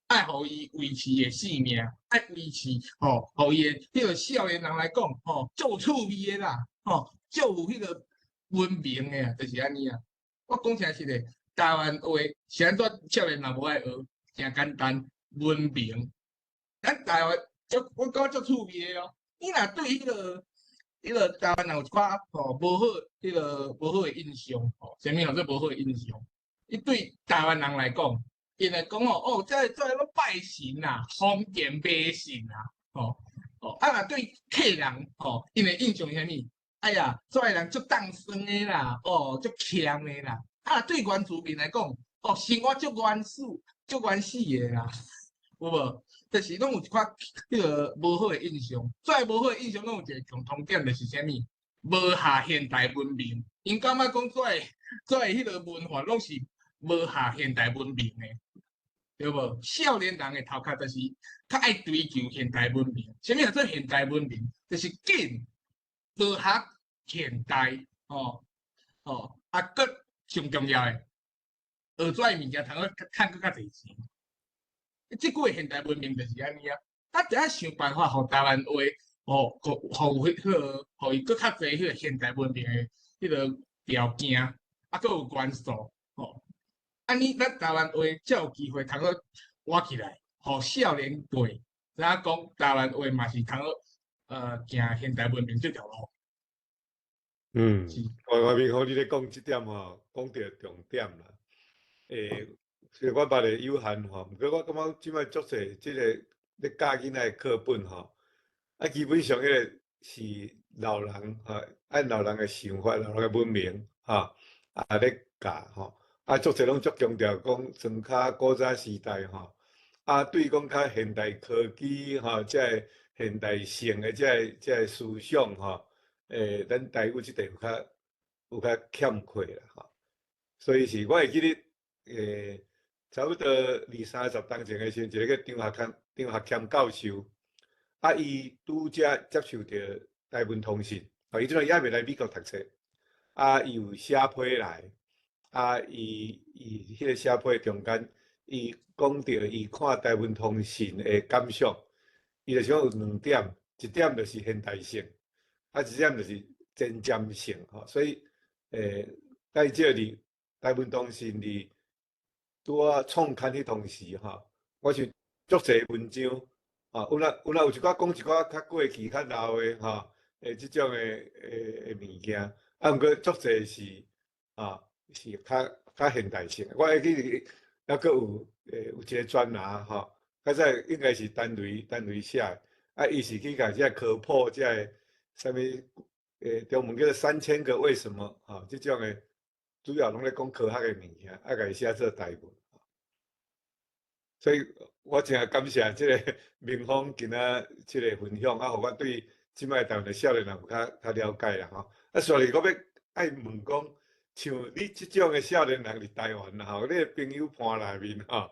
愛予伊維持的性命，愛維持吼，予伊的彼個少年人來講，吼，足有趣味的啦，吼，足有彼個文明的啊，就是按呢啊。我講誠實的，台灣話是按怎少年人無愛學？誠簡單，文明。咱台灣足，我感覺足趣味的哦。你若對彼個台灣人有一寡吼無好，彼個無好的印象，吼，啥物叫做無好的印象？伊對台灣人來講，𪜶會講哦，哦，這个攏拜神啦，封建迷信啦，吼哦，啊若對客人吼，𪜶的印象是啥物？哎呀，這个人足凍酸的啦，哦，足儉的啦。啊，對原住民來講，哦，生活足原始、足原始的啦，有無？就是攏有一寡彼個無好的印象。這無好的印象攏有一個共同點，就是啥物？無下現代文明。𪜶感覺講這个這个彼個文化攏是無下現代文明的，對無？少年人的頭殼就是較愛追求現代文明。啥物叫做現代文明？就是緊科學現代，吼吼啊，閣上重要的，學這个物件通好趁閣較濟錢。這久的現代文明就是按呢啊，啊，著愛想辦法，予台灣話，予予有彼個，予伊閣較濟彼個現代文明的彼個條件，啊，閣有元素，吼，按呢咱台灣話才有機會通好活起來，予少年輩知影講台灣話嘛是通好，行現代文明這條路。我明宏，你咧講這點吼，講著重點啦。雖然我捌的有限吼，毋過我感覺這擺足濟這個咧教囡仔的課本吼，啊，基本上彼個是老人吼，按老人的想法、老人的文明吼，啊咧教吼，啊足濟攏足強調講莊跤古早時代吼，啊，對講較現代科技吼，這个現代性的這个思想吼，咱台語這塊有較欠缺啦吼。所以是我會記得，差不多二三十冬前的時陣，一個叫張學謙教授，啊，伊拄才接受著台文通信，啊，伊這陣猶未來美國讀冊，啊，伊有寫批來，啊，伊彼個寫批中間，伊講著伊看台文通信的感想，伊就是講有兩點，一點就是現代性，啊，一點就是前瞻性，吼，所以，介少佇台文通信佇拄仔創刊彼當時，吼，我想足濟文章，啊，有啦有一寡講一寡較過去、較老的，吼，這種的物件，啊，毋過足濟是，啊，是較現代性。我會記得猶閣有一個專欄，吼，較早應該是陳雷寫的，啊，伊是去共這科普這个啥物，中文叫做三千個為什麼，吼，這種的。主要攏咧講科學的物件，啊，共伊寫做台文。所以我誠感謝這个明峰今仔這个分享，啊，予我對這擺台灣的少年人有較了解啦吼。啊，所以我欲愛問講，像你這種的少年人佇台灣啦吼，你的朋友盤內面吼，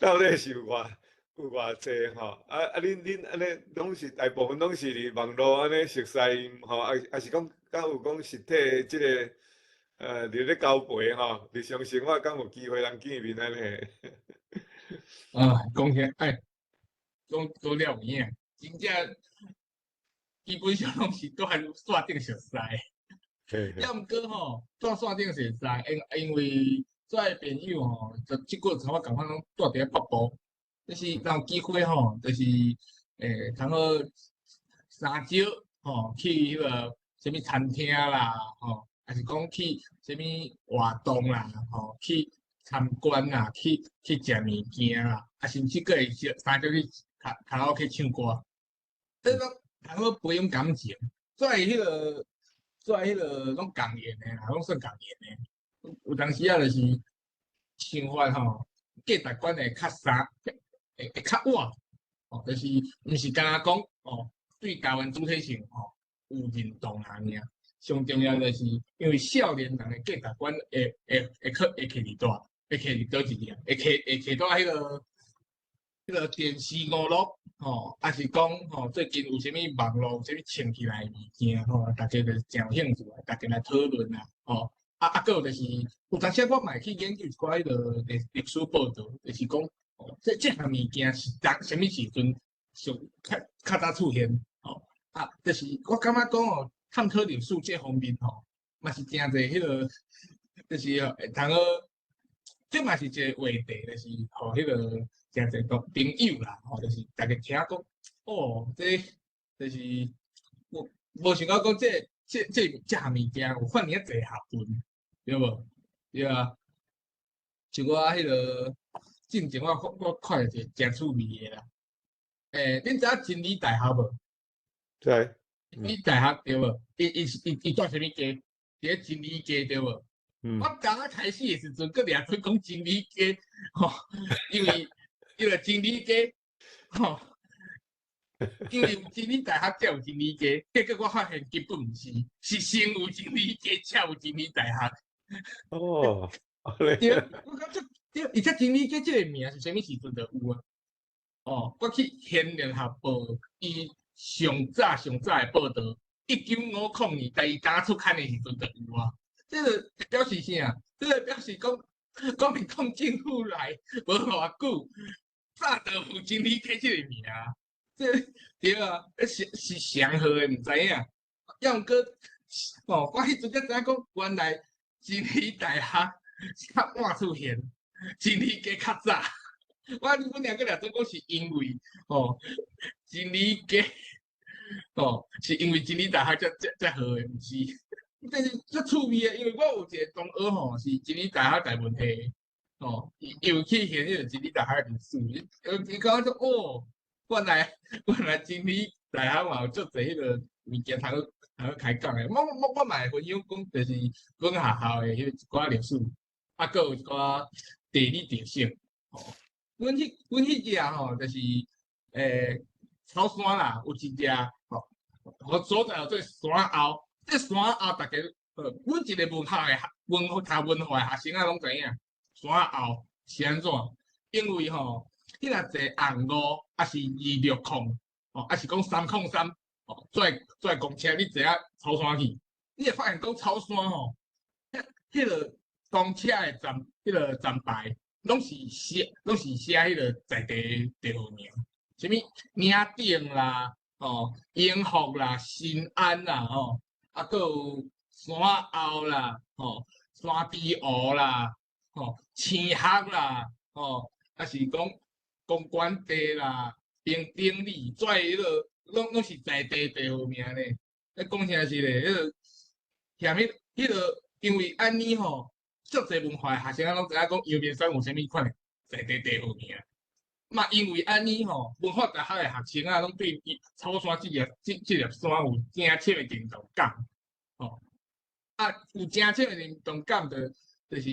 到底是有偌濟吼？啊啊，恁按呢攏是大部分攏是佇網路按呢熟似吼，啊啊是講敢有講實體這个佇咧交陪吼，日常生活敢有機會通見面按呢？啊，講起來，哎，講講了有影，真正基本上攏是都還線頂熟似。抑毋過吼，蹛線頂熟似，因為遮的朋友吼，就這久差不多仝款攏蹛佇咧北部，就是若有機會吼，就是通好相招吼，去彼个啥物餐廳啦，吼，抑是講去啥物活動啦，吼，去參觀啦，去食物件啦，啊，甚至閣會相招去卡拉 OK 唱歌，這攏通好培養感情。遮彼个攏仝緣的啦，攏算仝緣的。有當時仔就是想法吼，價值觀會較相，會較倚，哦，就是毋是干焦講哦，對台灣主體性吼有認同爾。上重要就是因為少年人的價值觀會徛佇佗，會徛佇佗一點，會徛佇彼个電視娛樂吼，抑是講吼最近有啥物網路有啥物穿起來的物件吼，大家就誠有興趣，大家來討論啊，吼。啊啊，閣有就是有當時我嘛會去研究一寡彼个歷史報導，就是講哦，這項物件是當啥物時陣上較早出現吼？啊，就是我感覺講哦，探討歷史這方面吼，嘛是誠濟彼个，就是會通好，這嘛是一个話題，就是予彼个誠濟朋友啦，吼，就是大家聽講，哦，這就是無無想到講這項物件有遐爾仔濟學問，對無？對啊，像我彼个進前我看著一個誠趣味的啦，恁知影真理大學無？知。真理大學對無？伊蹛啥物街？佇咧真理街對無？嗯。我剛剛開始的時陣，閣掠準講真理街，吼，因為真理街，吼，因為有真理大學才有真理街，結果我發現根本毋是，是先有真理街，才有真理大學。哦，對，我感覺對，而且真理街這个名是啥物時陣就有啊？哦，我去現聯合報伊上早上早的報導，1950年，第伊剛出刊的時陣就有啊。這个表示啥？這个表示講，國民黨政府來無偌久，早就有真理街這个名。這對啊，是上好的，毋知影。抑毋過，哦，我彼陣才知影講，原來真理大學較晚出現，真理街較早。我阮娘閣掠準講是因為，哦，真理街，哦，是因為真理大學才好的，毋是。這是足趣味的，因為我有一個同學吼，是真理大學台文系，哦，伊有去研彼個真理大學的歷史，伊感覺說，哦，原來真理大學嘛有足濟彼個物件通好開講的。我嘛會分享講，就是阮學校的彼一寡歷史，啊，閣有一寡地理特色。吼，阮彼只吼，就是草山啦，有一只吼，予所在叫做山后，這山后逐家，阮一个文學的文讀文化的學生仔攏知影，山後是按怎？因為吼，你若坐紅五，抑是260，吼，抑是講303，吼，坐公車，你坐啊草山去，你會發現講草山吼，彼個公車的站，彼個站牌，攏是寫彼個在地地號名，啥物嶺頂啦，吼，永福啦，新安啦，吼，啊，閣有山後啦，吼，山豬湖啦，吼，青學啦，吼，抑是講公館地啦，平頂里，這彼個攏是在地地號名咧。咧講誠實咧，彼個遐物，彼個因為按呢吼，足濟文化的學生仔攏知影講陽明山有啥物款的在地地號名。嘛，因為按呢吼，文化大學的學生仔攏對草山這粒山有真深的認同感，吼。啊，有真深的認同感，就是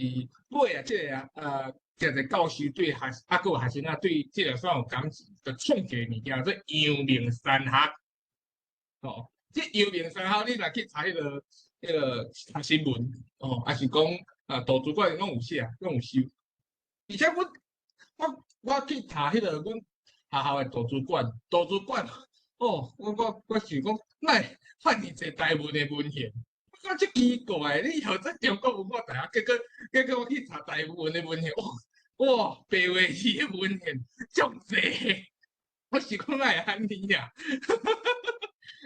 尾啊，這個啊，誠濟教授對學，啊，閣有學生仔對這粒山有感情，就創一个物件做陽明山學。吼，這陽明山學，你若去查彼個查新聞，哦，抑是講啊，圖書館攏有寫，攏有收。而且阮我去查彼個阮學校的圖書館，圖書館，哦，我想講，哪會遐爾濟台文的文獻？我感覺足奇怪，你學這中國文化大學，結果我去查台文的文獻，哦，哇，白話字的文獻足濟，我是講哪會按呢啊？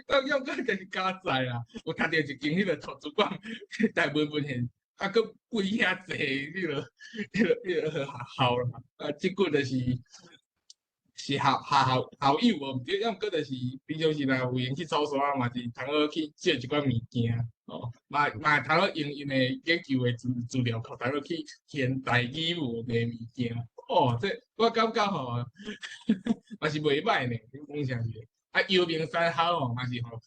我用個就是加載啦，有讀著一間彼個圖書館台文文獻，啊，閣貴遐濟彼個學校啦，啊，這久就是校友無毋對，抑毋過就是平常時若有閒去草山嘛，是通好去借一寡物件，哦，嘛會通好用𪜶的研究的資料庫，通好去現代語文的物件，哦，這我感覺吼，嘛是袂䆀呢，講誠實。啊，陽明山學吼嘛是吼，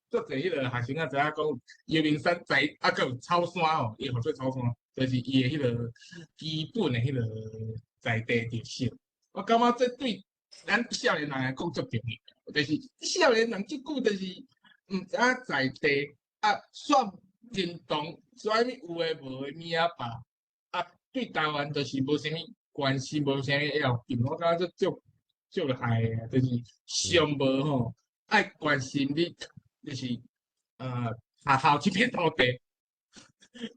足濟彼個學生仔知影講陽明山在啊，閣有草山吼，伊號做草山，就是伊的彼個基本的彼個在地特色。我感覺這對咱少年人來講足重要，就是少年人這久就是毋知影在地啊，煞認同啥物有的無的物仔吧，啊，對台灣就是無啥物關心，無啥物要緊。我感覺這足足害的，就是上無吼愛關心你，就是學校這片土地。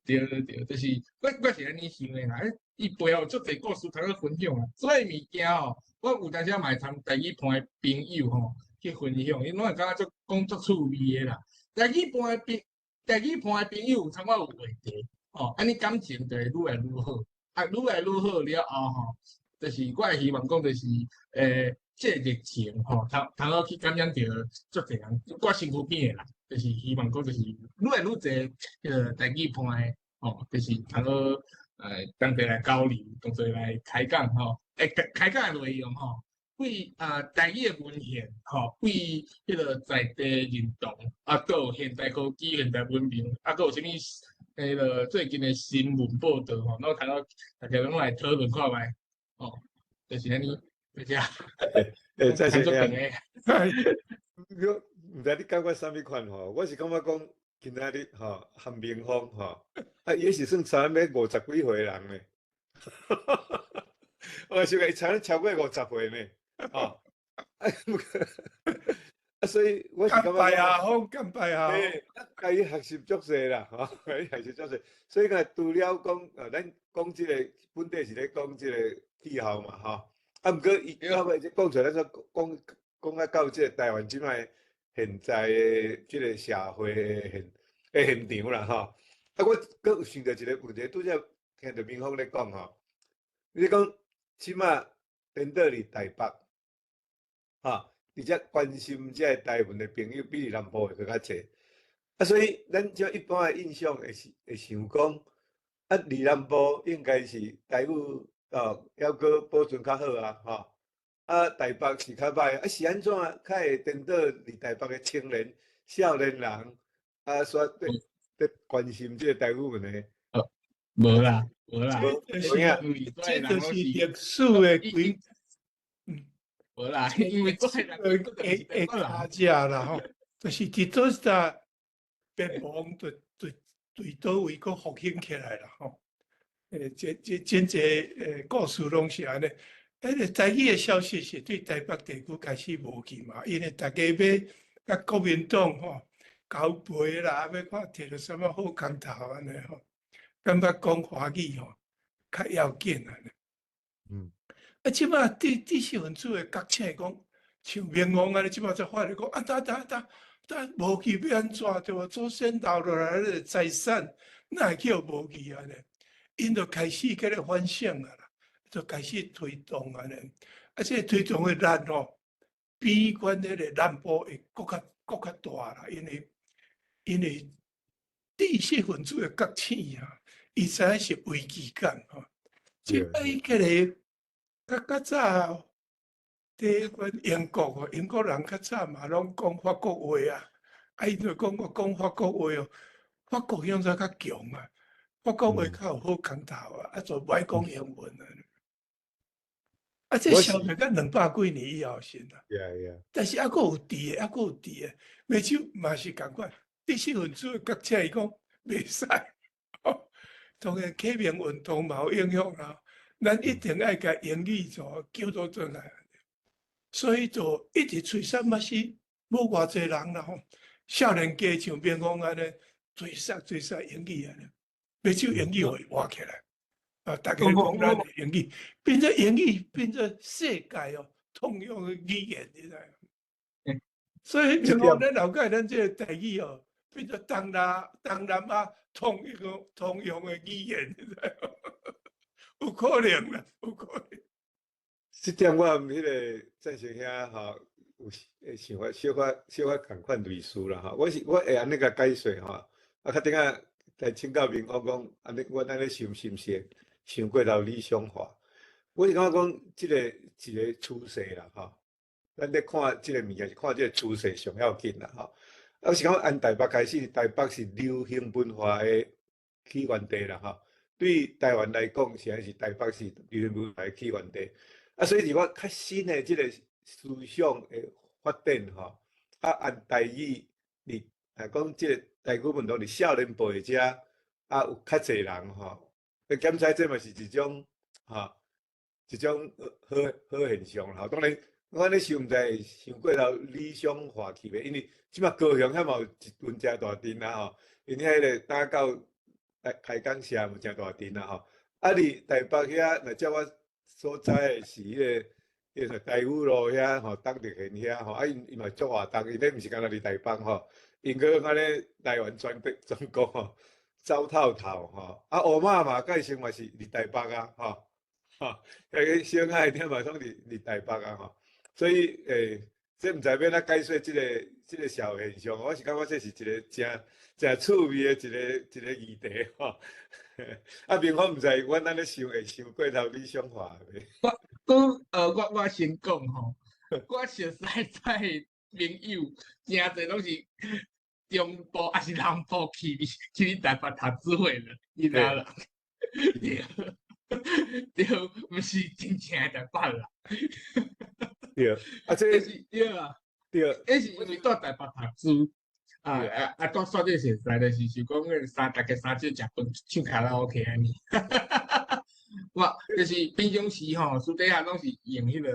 對對對，就是我是按呢想的啦。伊背後足濟故事通好分享啊。這个物件吼，我有當時嘛會通台語伴的朋友吼去分享，𪜶攏會感覺足講足趣味的啦。台語伴的朋友參我有話題，吼，按呢感情就會愈來愈好。啊，愈來愈好了後吼，就是我會希望講就是，這個熱情吼，通好去感染著足濟人，我身軀邊的人，就是希望講就是愈來愈濟彼個台語伴的，吼，就是通好同齊來交流，同齊來開講吼，開講的內容吼，對啊台語的文獻吼，對彼個在地認同，啊，閣有現代科技、現代文明，啊，閣有啥物彼個最近的新聞報導吼，攏通好大家攏來討論看覓，吼，就是按呢，就這樣。再講足長的。我毋知你感覺啥物款吼？我是感覺講今仔日吼，韓明峰吼，啊，伊是算差欲50幾歲人呢。我想講伊差超過50歲呢，吼。啊，所以我是感覺甘拜下風，甘拜下風。共伊學習足濟啦，吼，共伊學習足濟。所以講除了講，咱講這個本底是咧講這個氣候嘛，吼。啊，毋過伊到尾這講出來，咱說講講啊到這個台灣這擺現在的這個社會的現場啦，吼。啊，我閣有想著一個問題，拄才聽著明峰咧講吼，你講這馬顛倒佇台北，吼，而且關心這個台灣的朋友比佇南部會閣較濟。啊，所以咱這一般的印象會是會想講，啊，佇南部應該是台語哦，猶閣保存較好啊，吼。啊，台北是較歹，啊是按怎較會顛倒佇台北的青年、少年人，啊，煞佇關心這個台語問題？無啦，無啦，這因為這就是歷史的規，無啦，因為做人會會卡遮啦吼，就是佇倒一搭滅亡，就對對佗位閣復興起來啦吼。這真濟故事攏是按呢。彼个台語的消息是對台北地區開始無去嘛，因為大家欲佮國民黨吼交陪啦，欲看摕著啥物好空頭按呢吼，感覺講華語吼較要緊按呢。啊，這擺知識分子的覺醒講，像明王按呢，這擺才發現講啊，噠噠噠噠，無去欲按怎對無？祖先留落來的財產，哪會叫無去按呢？𪜶就開始起來反省啊啦，就開始推動按呢。啊，這個推動的力吼，比阮彼个南部會閣較大啦，因為知識分子的覺醒啊，伊知影是危機感吼。這擺起來較早，佇阮英國吼，英國人較早嘛攏講法國話啊，啊，𪜶就講我講法國話哦，法國向在較強啊，法國話較有好空頭啊，啊，就無愛講英文啊。啊，這消滅甲200幾年以後先啦。 但是猶閣有佇的，猶閣有佇的，尾手嘛是仝款，知識分子的覺醒，伊講袂使，當然啟明運動嘛有影響啦。咱一定愛共英語做救倒轉來，所以就一直吹殺嘛是無偌濟人啦吼。少年家像明王按呢，追殺追殺英語按呢，尾手英語予伊活起來。啊，大家講咱的英語，變做英語變做世界哦通用的語言，你知無？所以像講咱了解咱這個台語哦，變做東南亞通用的語言，你知無？有可能啦，有可能。這點我彼个贊成兄吼，有會想法小可小可仝款類似啦吼。我是我會按呢共解說吼，啊，較頂下來請教明王講，按呢我按呢想是毋是想過頭理想化？我是感覺講，這个一個趨勢啦吼。咱咧看這个物件是看這个趨勢上要緊啦吼。啊，我是感覺按台北開始，台北是流行文化的起源地啦吼。對台灣來講，實在是台北是流行文化的起源地。啊，所以是我較新的這个思想的發展吼，啊，按台語，佇來講這個台語運動佇少年部的遮，啊，有較濟人吼，去檢查這嘛是一種吼，一種好好現象吼。當然，我按呢想毋知會傷過頭理想化去袂，因為這擺高雄遐嘛有一陣誠大陣啊吼，𪜶遐彼个打到開港社嘛誠大陣啊吼。啊，佇台北遐，若照我所知的是彼个台五路遐吼，東特縣遐吼，啊，𪜶嘛足活動，𪜶咧毋是干焦佇台北吼，𪜶閣按呢台灣全國吼走透透吼。啊，烏馬嘛，蓋成嘛是佇台北啊，吼，吼，彼个小海點嘛攏佇台北啊，吼。所以這毋知欲按怎解說這个社會現象，我是感覺這是一個誠誠趣味的一個議題吼。啊，明我毋知，阮按呢想會想過頭理想化袂？我先講吼，我熟似在朋友誠濟攏是中部抑是南部去台北讀書的囡仔啦，對，對，毋是真正的台北人。對，啊，這是對啊，對，彼是因為蹛台北讀書，啊啊啊，蹛煞這熟似就是想講，彼個三逐家三少食飯唱卡拉 OK 按呢。我就是平常時吼，私底下攏是用彼個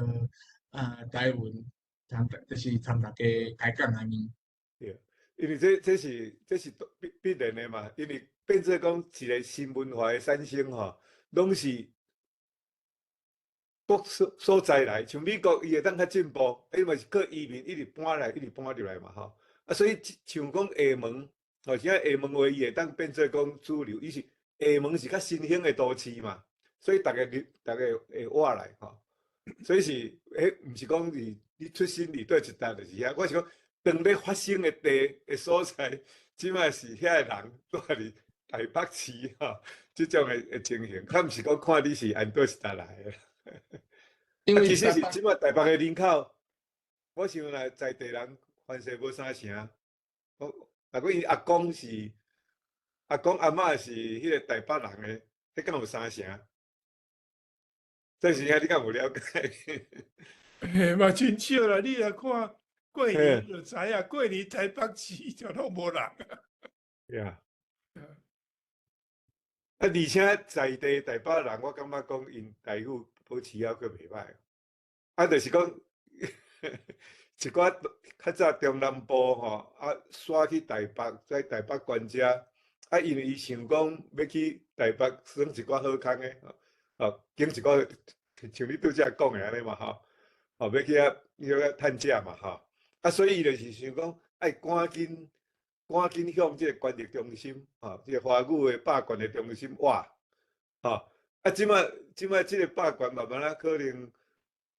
台文，參就是參逐家開講按呢。對，因為這是必然的嘛，因為變做講一個新文化的產生吼，攏是各所在來，像美國伊會當較進步，因為是靠移民一直搬來，一直搬入來嘛吼。啊，所以像講廈門，吼，現在廈門話伊會當變做講主流，伊是廈門是較新興的都市嘛，所以逐家會活來吼。所以是，彼毋是講是你出生佇佗一搭就是遐，我是講當咧發生的地的所在，這擺是遐个人蹛佇台北市吼，這種的情形，較毋是講看你是按佗一搭來的。因為其實是這擺台北的人口，我想若在地人凡勢無三成，我若講𪜶阿公是阿公阿嬤是彼個台北人的，彼敢有三成？這是兄，你敢有了解？嘿，嘛真少啦！你若看過年就知影，過年台北市就攏無人。呀。啊，而且在地台北人，我感覺講𪜶台語保持猶閣袂䆀。啊，就是講一寡較早中南部吼，啊，徙去台北，在台北關遮，啊，因為伊想講欲去台北耍一寡好康的，哦，揀一寡像你拄才講的按呢嘛吼，哦，欲去遐彼個趁食嘛吼，啊，所以伊就是想講愛趕緊趕緊向這個權力中心，吼，這個華語的霸權的中心挖，吼，啊，這擺這擺這個霸權慢慢仔可能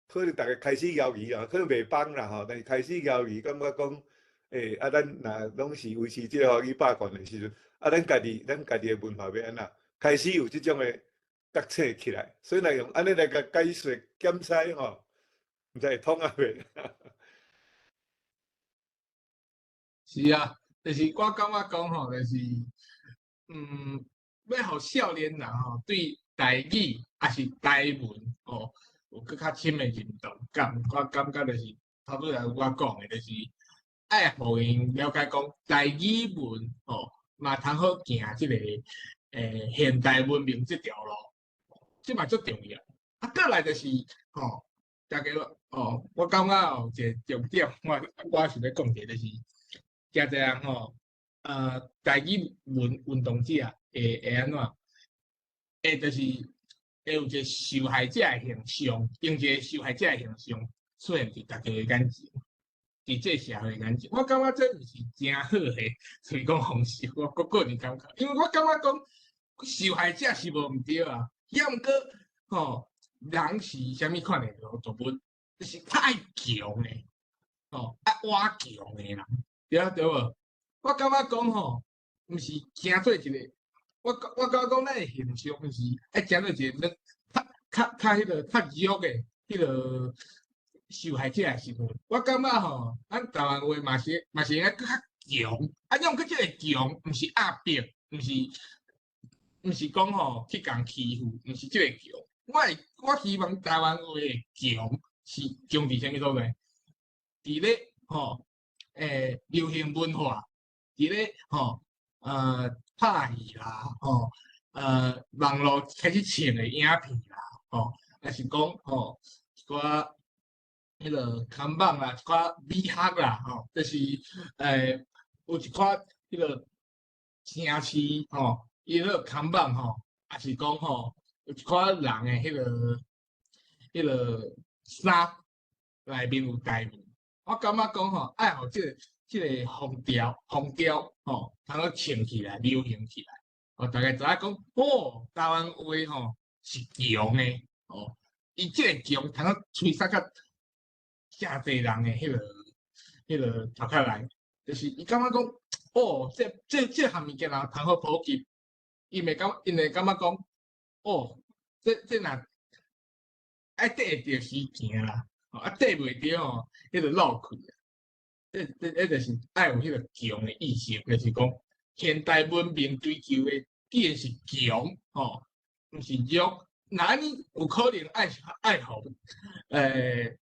可能逐家開始猶豫啊，可能袂放啦吼，但是開始猶豫，感覺講，欸，啊，咱若攏是維持這個華語霸權的時陣，啊，咱家己的文化欲按怎？開始有這種的覺醒起來，所以若用按呢來共解說檢採吼，毋知會通抑袂？是啊，就是我感覺講吼，就是，欲予少年人吼對台語抑是台文吼有閣較深的認同感，我感覺就是頭拄仔我講的，就是愛予𪜶了解講台語文吼嘛通好行這個現代文明這條路，這嘛足重要。啊，過來就是吼，大家哦，我感覺有一個重點，我想欲講一個，就是誠濟人吼，台語文運動者會按怎？會就是會有一個受害者的形象，用一個受害者的形象出現佇大家的眼前，佇這個社會眼前。我感覺這毋是誠好的推廣方式，我個人感覺，因為我感覺講受害者是無毋對啊，抑毋過吼，人是啥物款的動物？就是較愛強的，吼，愛倚強的人，對啊對無？我感覺講吼，毋是成做一個，我感覺講咱的形象毋是愛成做一個較較較彼個較弱的彼個受害者的身份。我感覺吼，咱台灣話嘛是應該閣較強，啊，抑毋過這個強，毋是壓迫，毋是講吼去共欺負，毋是這個強。我希望台灣話的強是強佇啥物所在？佇咧吼，流行文化，佇咧吼，拍戲啦，吼，網路開始唱的影片啦，吼，抑是講吼一寡彼個看板啦，一寡美學啦，吼，就是有一寡彼個城市吼，伊彼個看板吼，抑是講吼有一寡人的彼個衫內面有台文，我感覺講吼，愛予這個風潮吼，通好穿起來、流行起來，哦，大家知影講，哦，台灣話吼是強的，哦，伊這個強通好吹捒較誠濟人的彼個頭殼內，就是伊感覺講，哦，這項物件若通好普及，𪜶會感覺講，哦，這若愛綴會著是行啦，啊，綴袂著吼，彼個落去啊。這就是愛有彼個強的意識，就是講現代文明追求的，既然是強吼，毋是弱。若按呢有可能愛予，愛，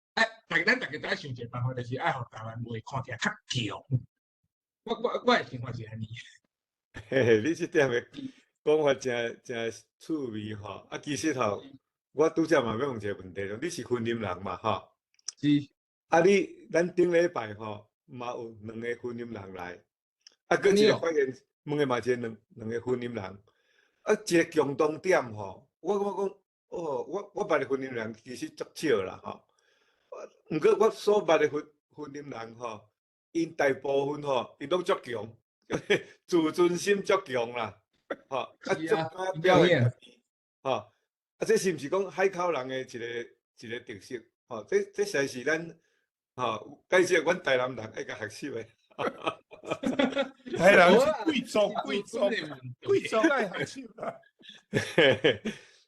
咱逐家都愛想一個辦法，就是愛予台灣話看起來較強。我的想法是按呢。嘿嘿，你這點的講法誠誠趣味吼。啊，其實吼，我拄才嘛欲問一個問題，你是雲林人嘛吼？是。啊，你咱頂禮拜吼嘛有兩个雲林人來，啊，閣一個發現問的嘛是兩個雲林人，啊，一個共同點吼，我感覺講，哦，我捌的雲林人其實足少啦吼，毋過我所捌的雲林人吼，𪜶大部分吼，𪜶攏足強，自尊心足強啦，吼，啊，足敢表現家己，吼，啊，這是毋是講海口人的一個特色？吼，這實在是咱，吼，介紹阮台南人愛共學習的。台南是貴族，貴族，貴族愛學習啦。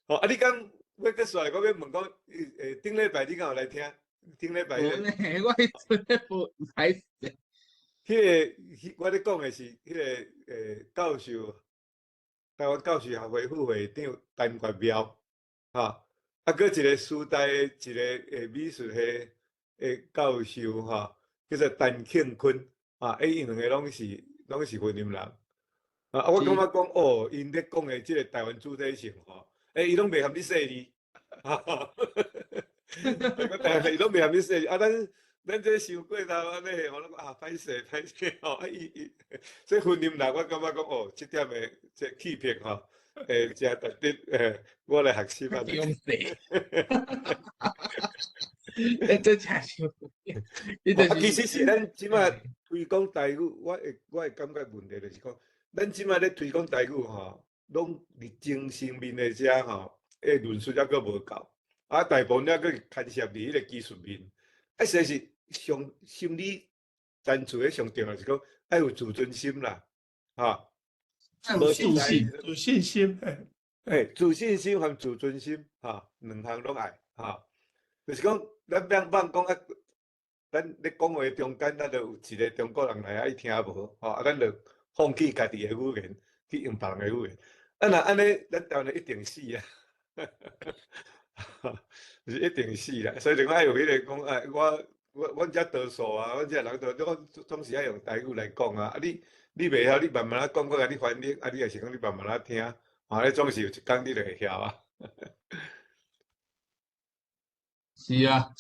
吼，啊，你敢欲閣煞來，我欲問講，頂禮拜你敢有來聽？頂禮拜。無呢，我彼陣無來。彼個，我咧講的是彼個教授，台灣教師學會副會長陳國廟，吼，啊，閣一個師大的一個美術系的教授，吼，叫做陳慶坤，啊，𪜶兩个攏是雲林人，啊，我感覺講哦，𪜶咧講的這個台灣主體性，吼，伊攏袂含你細膩，哈哈，伊攏袂含你細膩，啊，咱這傷過頭按呢，我攏講啊，歹勢歹勢吼，啊伊伊，所以雲林人我感覺講哦，這點的這氣魄吼，誠值得我來學習啊。用勢，這真是，你就是其實是咱這擺推廣台語，我會感覺問題就是講，咱這擺咧推廣台語吼，攏佇精神面的遮吼，論述猶閣無夠，啊，大部分猶閣牽涉佇彼個技術面。啊，實在是上心理層次的上重要是講，愛有自尊心啦，哈，自信心，自信心，自信心和自尊心，哈，兩項攏愛，哈，就是講，咱欲放講啊，咱咧講話中間，咱就有一個中國人來啊，伊聽無，吼，啊，咱就放棄家己的語言，去用別人的語言，啊，若按呢，咱台灣人一定死啊！是一定死啦，所以就講愛有彼個講，哎，我阮遮多數啊，阮遮人都總是愛用台語來講啊。啊你袂曉，你慢慢仔講，我共你翻譯，啊，你也是講你慢慢仔聽，啊，你總是有一工你就會曉啊。是啊，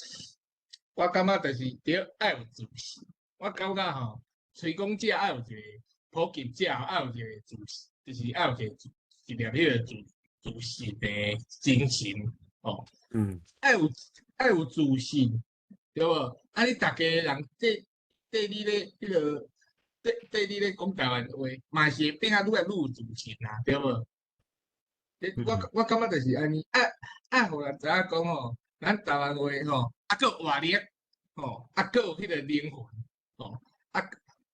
我感覺就是對，愛有自信。我感覺吼，推廣者愛有一個普及者，愛有一個自信，就是愛有一個一粒彼個自信的精神。哦，愛有自信，對無？啊，你逐家人對你咧，彼個對你咧講台灣話，嘛是會變啊愈來愈有自信啊，對無？我感覺就是按呢，愛予人知影講吼，咱台灣話吼，啊，閣有活力，吼，啊，閣有彼個靈魂，吼，啊，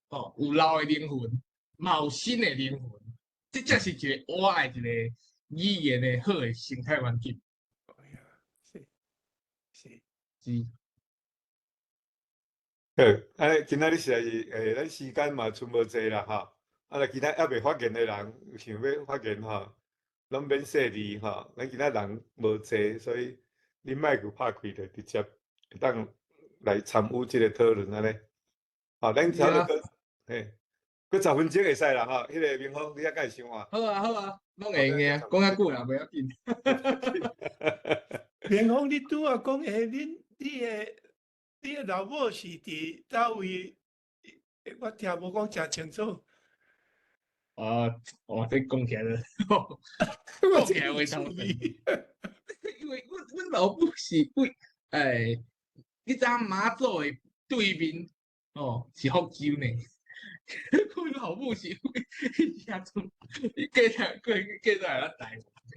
吼，有老的靈魂，嘛有新的靈魂，這才是一個活的一個語言的好的生態環境。是是。好，啊，今仔日實在是，咱時間嘛賰無濟啦，吼。啊，若其他猶未發言的人有想欲發言吼，攏免細膩吼。咱今仔人無濟，所以你麥閣拍開就直接會當來參與這个討論按呢。好，咱差不多，嘿，閣10分鐘會使啦，吼。彼个明峰，你猶敢會想啊？好啊，好啊，攏會用的啊，講較久啦，袂要緊。明峰，你拄仔講的，恁你的老母是佇佗位？我聽無講誠清楚。啊，哦，這講起來了，講起來會頭痛。因為阮老母是為，你知影馬祖的對面，哦，是福州呢。阮老母是為遐陣，過來過過來咱台灣的。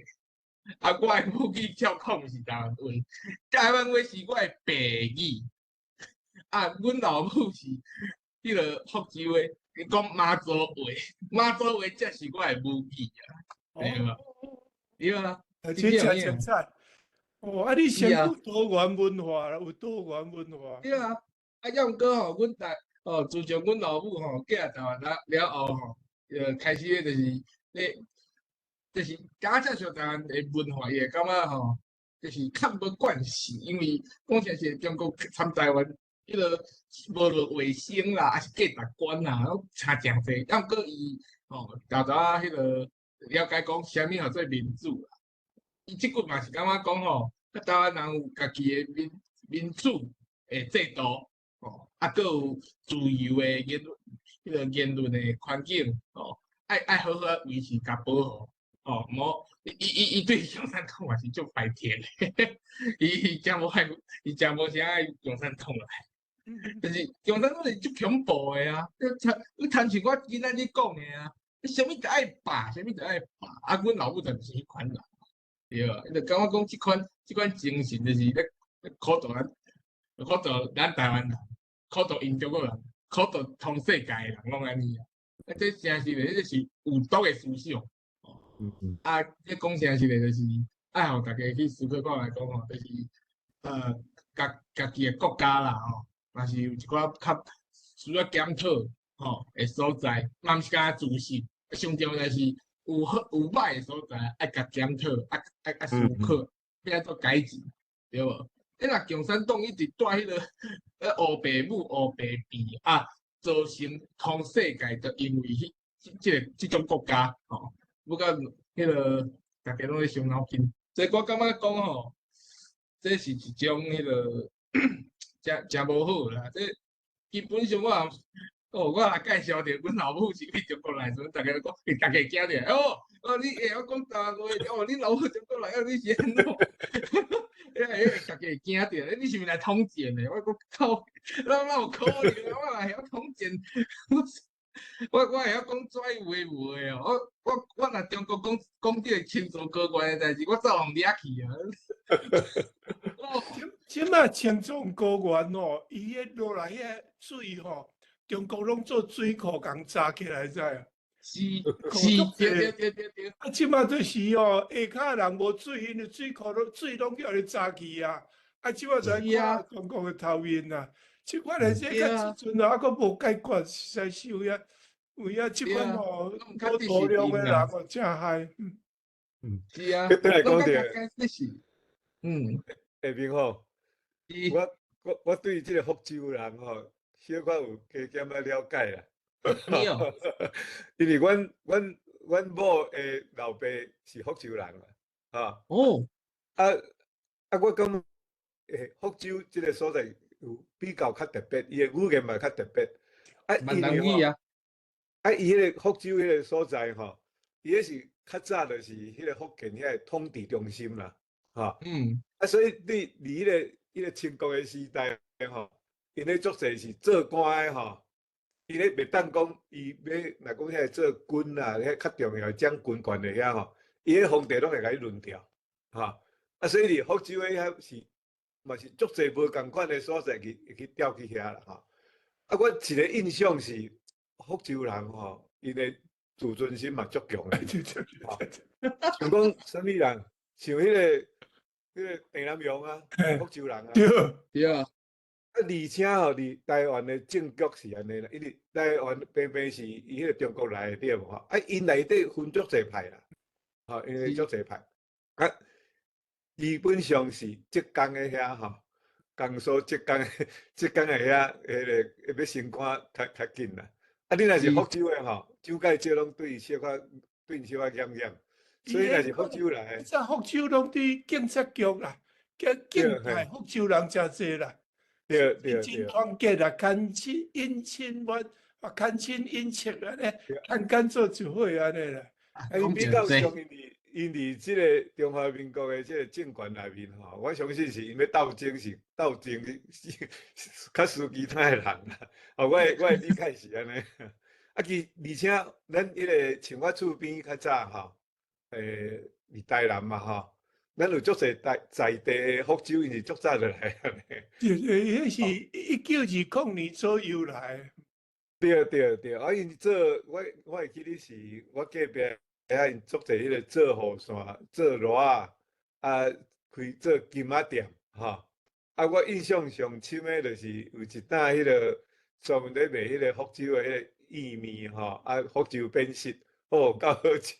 啊，我的母語照講是台灣話，台灣話是我的白語。啊，阮老母是彼个福州話，講馬祖話，馬祖話才是我的母語啊，對無？對啊，這誠精彩。哦，啊，你身軀多元文化啦，有多元文化。對啊，啊，抑毋過吼，阮台哦，自從阮老母吼嫁來台灣了後吼，開始咧就是咧，就是加接受台灣的文化，伊會感覺吼，就是較無慣勢，因為講誠實，中國參台灣彼个無論衛生啦，抑是價值觀啦，攏差誠濟。抑毋過伊吼，沓沓仔彼个了解講啥物號做民主啦。伊這久嘛是感覺講吼，台灣人有家己的民主的制度，吼，啊，閣有自由的言彼个言論的環境，吼，愛好好維持佮保護，吼，無伊對共產黨嘛是足排斥的，伊誠無愛，伊誠無啥愛共產黨啦。就是共產黨是足恐怖的啊！你親像我今仔日講的啊，你啥物都愛罷，啥物都愛罷，啊，阮老母就毋是彼款人，對無？伊就感覺講這款精神就是咧苦導咱，苦導咱台灣人，苦導𪜶中國人，苦導通世界的人攏按呢啊！啊，這誠實的，這是有毒的思想。啊，這講誠實的，就是愛予大家去思考看覓講吼，就是家己的國家啦吼，嘛是有一寡較需要檢討吼的所在，嘛毋是干焦自信，上重要是有有好有歹的所在，愛共檢討，愛思考，欲按怎改進，對無？你若共產黨一直帶彼个烏白母烏白變啊，造成全世界都因為彼這個這種國家吼，欲甲彼个逐家攏咧傷腦筋，所以我感覺講吼，這是一種彼个誠誠無好啦。這基本上我哦，我若介紹著阮老母是佇中國來的時陣，逐家攏講，逐家驚著，哦，哦，你會曉講台灣話，哦，恁老母中國來，哦，你是按怎？彼個逐家會驚著，你是毋是來統戰的？我講靠，哪有可能？我哪會曉統戰？我會曉講跩有的無的哦。我若中國講講這個青藏高原的代誌，我早予掠去啊！這這馬青藏高原哦，伊彼落來彼个水吼，中國攏做水庫共閘起來，知無？是是，對對對對對。啊，這馬就是哦，下跤人無水，𪜶的水庫攏水攏叫伊閘去啊。啊，這馬才看中國的頭面啊。這我來這到這陣啊，猶閣無解決，實在是有影有影這款吼，無度量的人哦，誠害。是啊。對來講著，下面吼，我對這個福州人吼，小可有加減仔了解啦。因為阮某的老爸是福州人啦，啊。啊啊，我感覺福州這個所在有比較較特別，伊的語言嘛較特別。啊，閩南語啊。啊，伊彼個福州彼個所在吼，伊彼是較早就是彼個福建遐個統治中心啦，吼。啊，所以對佇彼個清國的時代吼，𪜶咧足濟是做官的吼，伊咧袂當講伊欲若講遐個做軍啊，遐較重要將軍權的遐吼，伊彼皇帝攏會共伊輪調，吼。啊，所以佇福州的遐是嘛是足濟無仝款的所在去會去調去遐啦，吼。啊，我一個印象是福州人吼，𪜶的自尊心嘛足強的，像講啥物人，像彼個鄭南榕啊，福州人啊。對。對啊。啊，而且吼，佇台灣的政局是按呢啦，因為台灣平平是伊彼個中國來的對無吼？啊，𪜶內底分足濟派啦，吼，𪜶足濟派。啊，基本上是浙江的遐吼，江蘇、浙江的遐，彼個欲升官較緊啦。啊，你若是福州的吼，蔣介石攏對伊小可對𪜶小可嚴嚴，所以若是福州來的。這福州攏佇警察局啦，警派福州人誠濟啦。對對對。真團結啦，牽親姻親怨，啊牽親姻戚按呢，牽牽做一伙按呢啦。比較上𪜶佇這個中華民國的這個政權內面吼，我相信是𪜶欲鬥爭是鬥爭是較輸其他的人啦。哦，我的理解是按呢。啊，其而且咱彼個像我厝邊較早吼，佇台南嘛吼，咱有足濟在地的福州，𪜶是足早就來啊。對對，彼是1920年左右來。對對對，啊，𪜶做我會記得是我隔壁遐𪜶足濟彼個做雨傘、做熱仔，啊，開做金仔店，吼。啊，我印象上深的就是有一當彼個專門咧賣彼個福州的彼個意麵吼，啊，福州扁食，哦，夠好食。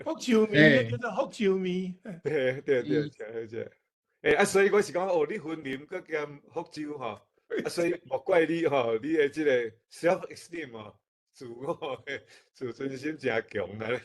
福州麵，叫做福州麵。對對對，誠好食。啊，所以我是講，哦，你雲林閣兼福州吼，啊，所以莫怪你吼，你的這個 self esteem 吼，自我的自尊心誠強啦。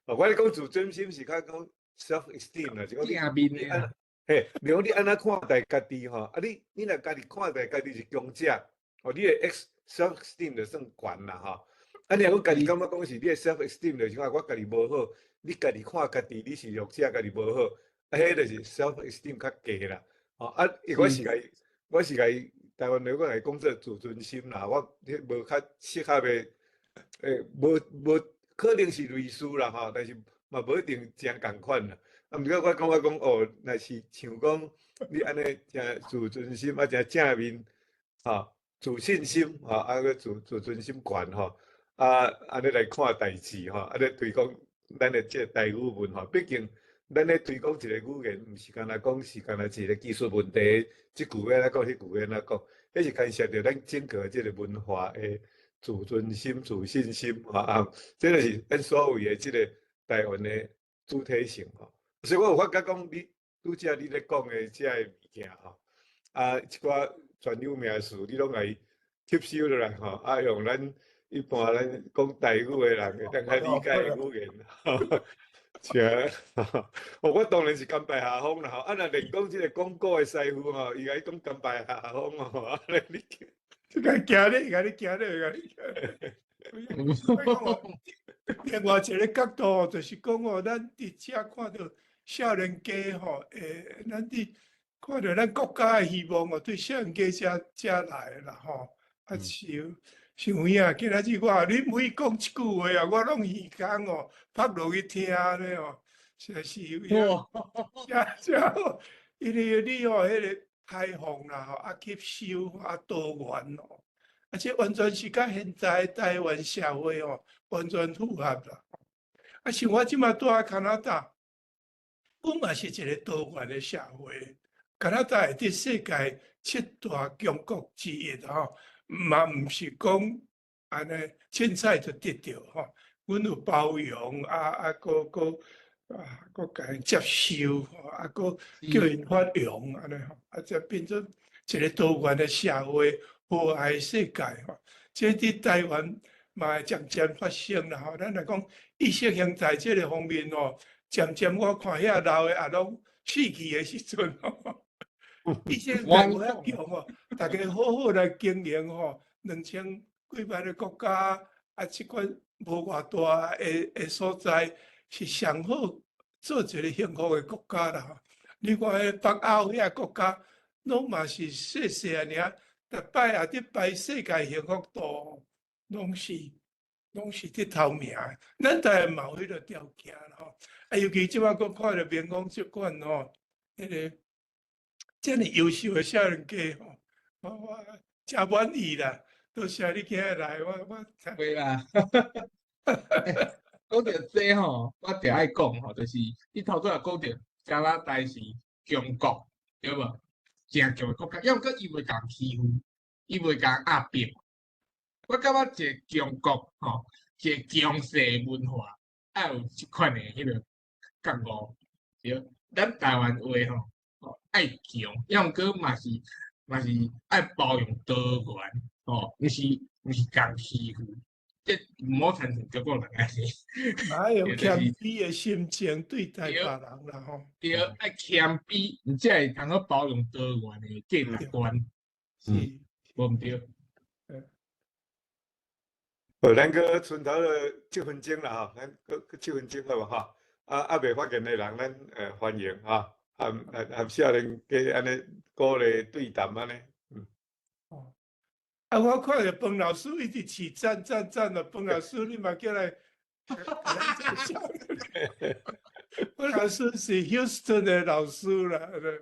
哦，我咧講自尊心是較講 self esteem 啦，是講你正面的。嘿，比如你按怎看待家己吼，啊你若家己看待家己是強者，哦，你的 self esteem 就算懸啦吼。啊，你若講家己感覺講是你的 self esteem 就是講我家己無好，你家己看家己你是弱者，家己無好，啊，彼就是 self esteem 較低啦。吼，啊，我是共台灣話我來講做自尊心啦，我彼無較適合的，無可能是類似啦吼，但是嘛無一定誠仝款啦。啊，毋過我感覺講哦，若是像講你按呢誠自尊心啊，誠正面，吼，自信心，吼，啊閣自尊心懸吼，啊，按呢來看代誌吼，按呢推廣咱的這個台語文化，畢竟咱咧推廣一個語言，毋是干焦講是干焦一個技術問題，這句欲按怎講，彼句欲按怎講，彼是牽涉著咱整個這個文化的自尊心、自信心，吼啊，這就是咱所謂的這個台灣的主體性吼。所以我有發覺講，你拄才你咧講的這个物件吼，啊，一寡專有名詞，你攏共伊吸收落來吼，啊，用咱一般咱講台語的人會當較理解的語言。是啊，我當然是甘拜下風啦吼。啊，若連講這個廣告的師傅吼，伊共你講甘拜下風吼，啊，你這個驚你，共你驚你，共你驚。另外一個角度就是講哦，咱佇遮看著少年家吼，咱佇看著咱國家的希望哦，對少年家遮遮來啦吼，啊是是有影。今仔日我你每講一句話啊，我攏耳空哦，拍落去聽咧哦，實在是有影。遮遮好，因為你哦，彼个開放啦吼，啊吸收啊多元哦。啊，這完全是佮現在台灣社會哦，完全符合啦。啊，像我這馬住佇加拿大，阮嘛是一個多元的社會。加拿大會佇世界七大強國之一吼，嘛毋是講按呢凊彩就得著吼。阮有包容，啊啊，閣閣啊，閣共𪜶接受，啊，閣叫𪜶發揚按呢吼，啊，才變做一個多元的社會。和諧世界吼，這佇台灣嘛會漸漸發生啦吼。咱若講意識形態這个方面吼，漸漸我看遐老的也攏死去的時陣吼，意識形態無遐強吼，大家好好來經營吼，2000幾萬个國家啊，這款無偌大的的所在，是上好做一個幸福的國家啦。你看彼北歐遐國家，攏嘛是細細仔爾。逐擺也佇排世界幸福度，攏是佇頭名。咱台灣嘛有彼个條件啦吼。啊，尤其這擺閣看著明光這款吼，彼个遮爾優秀的少年家吼，我誠滿意啦。多謝你今日來，我會啦。講著這吼，我著愛講吼，就是你頭拄仔講著加拿大是強國，對無？誠強的國家，抑毋過伊袂共欺負，伊袂共壓迫。我感覺一個強國吼，一個強勢文化，愛有這款的彼个覺悟，對。咱台灣話吼，愛強，抑毋過嘛是愛包容多元，吼，毋是共欺負，這毋好親像中國人按呢。嘛愛用謙卑的心情對待別人啦吼。對，愛謙卑，你才會通好包容多元的價值觀。是，無毋對。好，咱閣剩頭了7分鐘啦吼，咱閣7分鐘好無吼？啊啊，未發言的人，咱歡迎哈，含含少年家按呢鼓勵對談按呢，嗯。哦，啊，我看著彭老師一直起讚讚讚的，彭老師你嘛叫來。彭老師是 Houston 的老師啦，對。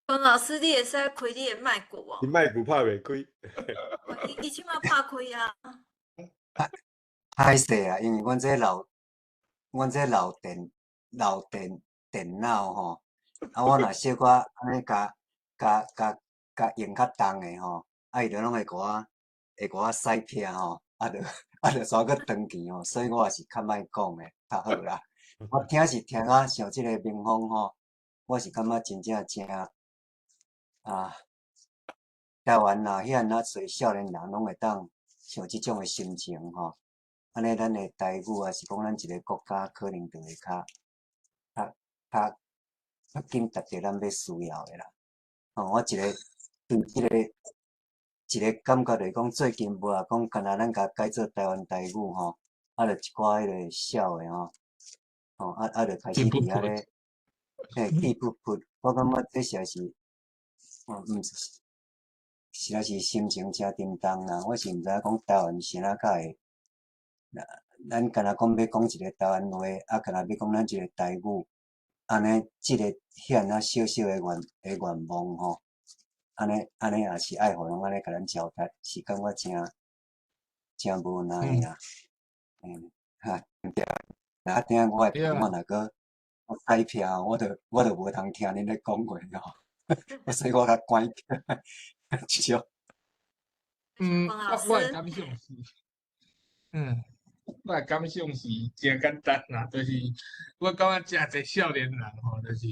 彭老師，你會使開你的麥克無？伊麥克拍袂開。伊這馬拍開啊。歹勢啊，因為阮這老電腦吼，啊，我若小可按呢共用較重的吼，啊，伊就攏會共我洗屏吼，啊，就煞閣斷去吼，所以我也是較莫講的較好啦。我聽是聽啊，像這個明峰吼，我是感覺真正誠啊，台灣若遐爾濟少年人攏會當像這種的心情吼，按呢咱的台語抑是講咱一個國家，可能就會較緊達到咱欲需要的啦。吼，我一個對這個一個感覺就是講，最近無啊講，敢若咱共改做台灣台語吼，啊，就一寡彼个痟的吼，吼啊啊，就開始佇遐咧，嘿，氣噗噗，我感覺這實在是，哦，毋是，實在是心情誠沉重啦。我是毋知影講台灣是按怎才會，咱敢若講欲講一個台灣話，啊，敢若欲講咱一個台語，按呢，這個遐爾仔小小的願望吼，按呢也是愛予人按呢共咱糟蹋，是感覺誠誠無奈啦。嗯，哈，對。啊，等下我的電話若閣歹票，我就無通聽恁咧講話咯。所以我較關起。笑。嗯，黃老我的師，感想是，我的感想是誠簡單啦，就是我感覺誠濟少年人吼，就是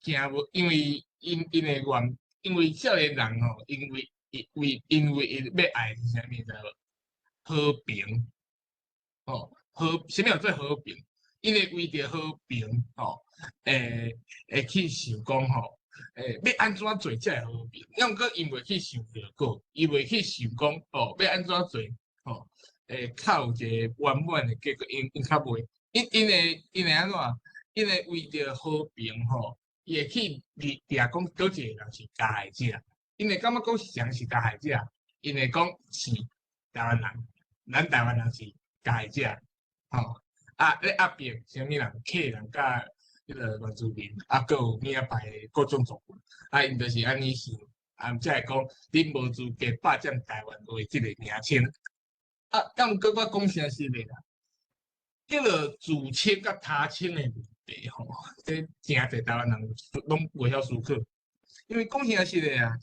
驚無，因為𪜶𪜶的願，因為少年人吼，因為為因為𪜶欲愛是啥物知無？和平，吼，和啥物叫做和平？𪜶會為著和平，吼，會去想講吼，欲按怎做才會和平？抑毋過𪜶袂去想著過，伊袂去想講，吼，欲按怎做，吼，較有一個圓滿的結果，𪜶𪜶較袂，𪜶𪜶會𪜶會按怎？𪜶會為著和平，吼，伊會去認定講佗一個人是加害者，𪜶會感覺講誰是加害者？𪜶會講是台灣人，咱台灣人是加害者，吼。啊，咧壓迫啥物人，客人佮彼個原住民，啊，閣有物仔排的各種族群，啊，𪜶就是按呢想，啊，才會講恁無資格霸佔台灣話這個名稱。啊，毋過我講誠實的啦，彼個自稱佮他稱的問題吼，這誠濟台灣人攏袂曉思考，因為講誠實的啊，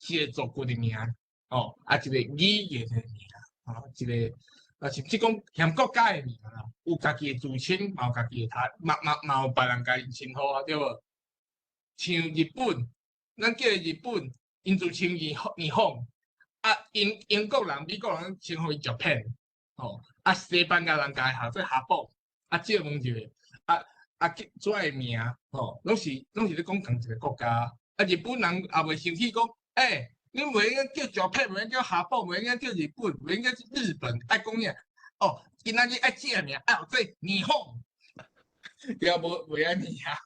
一個族群的名，吼，啊，一個語言的名，吼，一個。啊，甚至講嫌國家的名啦，有家己的自稱，嘛有家己的他，嘛嘛嘛有別人共𪜶稱呼啊，對無？像日本，咱叫日本，𪜶自稱日日本，啊，英英國人、美國人稱呼伊 Japan，吼，啊，西班牙人共伊號做哈寶，啊，借問一下，啊啊，叫這的名，吼，攏是咧講仝一个國家，啊，日本人也袂生氣講，欸，你袂用叫 Japan，袂用叫哈寶，袂用叫日本，袂用叫日本，愛講啥？哦，今仔日愛這名，愛做日本，對無？袂按呢啊，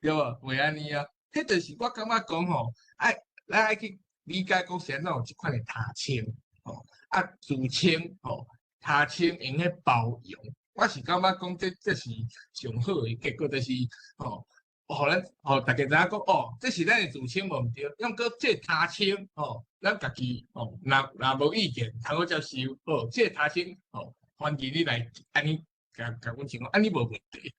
對無？袂按呢啊。彼就是我感覺講吼，愛咱愛去理解講是按怎有這款的他稱，吼，啊自稱吼，他稱會用包容。我是感覺講這這是上好的結果，就是吼。予咱予大家知影講，哦，這是咱的自稱無毋對，抑閣這他稱吼，咱家己吼，若若無意見，通好接受，好，這他稱吼，歡迎你來按呢共共阮稱呼，按呢無問題。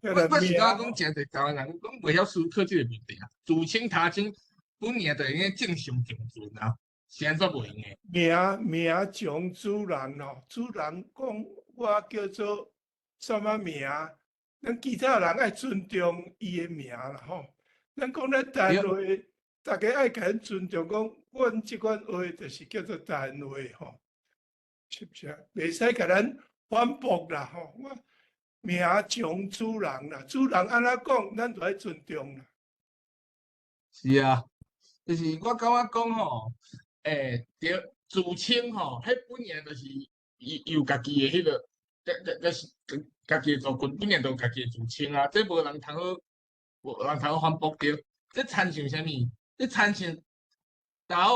我是感覺講誠濟台灣人攏袂曉思考這個問題啊，自稱他稱本來就會用正常共存啊，是按怎袂用的？名名從主人吼，主人講我叫做啥物名？咱其他人愛尊重伊的名啦吼。咱講咱台灣話，大家愛共咱尊重，講阮這款話就是叫做台灣話吼，是毋是啊？袂使共咱反駁啦吼。我名從主人啦，主人按怎講，咱就愛尊重啦。是啊，就是我感覺講吼，欸，對，自稱吼，彼本來就是伊有家己的彼個，這這這是家己的族群，本來就有家己的自稱啊，這無人通好，無人通好反駁著。這親像啥物？這親像大學，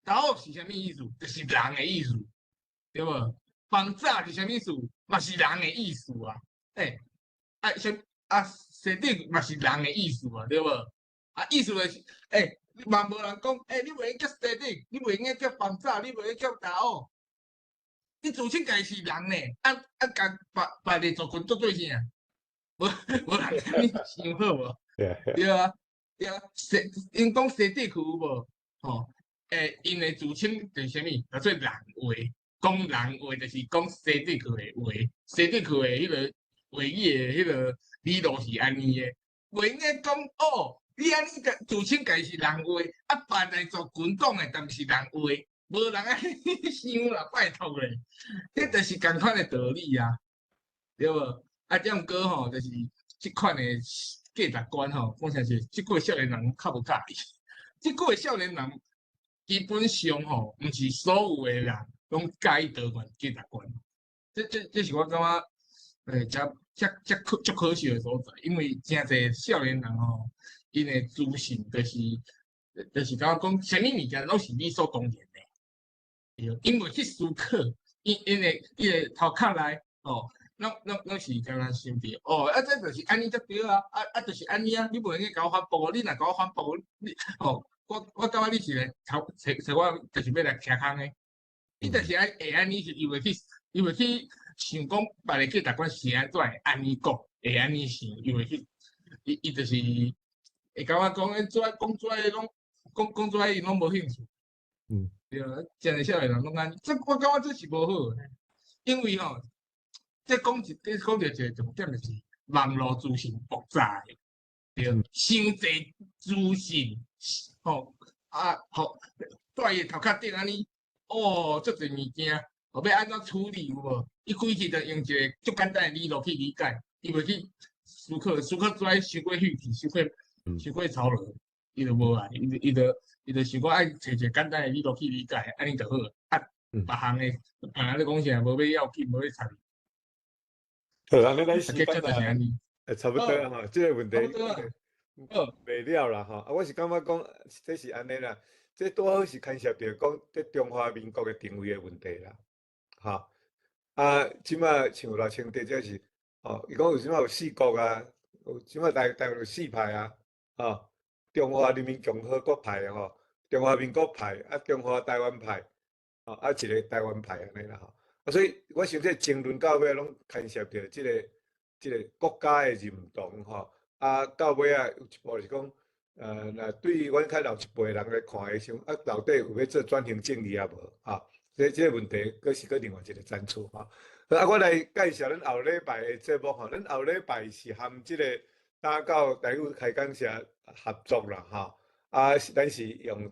大學是啥物意思？就是人的意思，對無？方早是啥物意思？嘛是人的意思啊。欸，啊，啥啊，西頂嘛是人的意思啊，對無？啊，意思就是，欸，嘛無人講，欸，你袂用叫西頂，你袂用叫方早，你袂用叫大學。你自稱家己是人呢？啊啊，共別別个族群作對啥？無無人按呢想好無？對啊，對啊，西𪜶講西地區有無？吼，欸，𪜶的自稱就是啥物？叫做人話，講人話就是講西地區的話，西地區的彼個話語的彼個理路是按呢的，袂用講哦，你按呢個自稱家己是人話，啊，別个族群講的，但毋是人話。無人按呢想啦，拜託咧，這就是仝款的道理啊，對無？啊，這毋過吼，就是這款的價值觀吼，講誠實，這久的少年人較無佮意。這久的少年人基本上吼，毋是所有的人攏佮意多元價值觀。這這這是我感覺，欸，遮遮遮可足可惜的所在，因為誠濟少年人吼，𪜶的自信就是就是感覺講，啥物物件攏是理所當然的。𪜶袂去思考，𪜶𪜶的伊的頭殼內吼，攏攏攏是敢若想著，哦，啊，這就是按呢才對啊，啊啊，就是按呢啊，你袂用共我反駁，你若共我反駁，你吼，我我感覺你是來頭揣揣我，就是欲來徛空的。你就是愛會按呢，是伊袂去，伊袂去想講別个價值觀是按怎會按呢講，會按呢想，伊袂去，伊伊就是會感覺講，這講這攏講講這𪜶攏無興趣。對，真濟少年人攏按呢，這我感覺這是無好的，因為吼，這講一，這講著一个重點就是網路資訊爆炸的，對，傷濟資訊，吼，啊，吼，蹛伊頭殼頂按呢，哦，足濟物件，後欲按怎處理有無？伊規氣就用一个足簡單的理論去理解，伊袂去思考，思考跩傷過血氣，傷過傷過操勞，伊就無愛，伊就想講愛揣一个簡單的理論去理解，按呢就好。啊，別項的，別人咧講啥，無欲要緊，無欲睬。好，按呢咱時結果就是按呢。差不多啊吼，這个問題差不多啊。好。袂了啦吼，啊，我是感覺講，這是按呢啦，這拄好是牽涉著講這中華民國的定位的問題啦，吼。啊，這馬像賴清德這是，吼，伊講有這馬有四國啊，有這馬台灣有四派啊，吼，中華人民共和國派吼，中華民國派，啊，中華台灣派，吼，啊，一个台灣派按呢啦吼。啊，所以我想這爭論到尾攏牽涉著這个國家的認同吼。啊，到尾仔有一步是講，若對阮較老一輩人來看的想，啊，到底有欲做轉型正義抑無？啊，這个問題，閣是閣另外一个層次吼。好，啊，我來介紹咱後禮拜的節目吼。咱後禮拜是含這个打狗台語開講社合作啦吼。啊，咱是用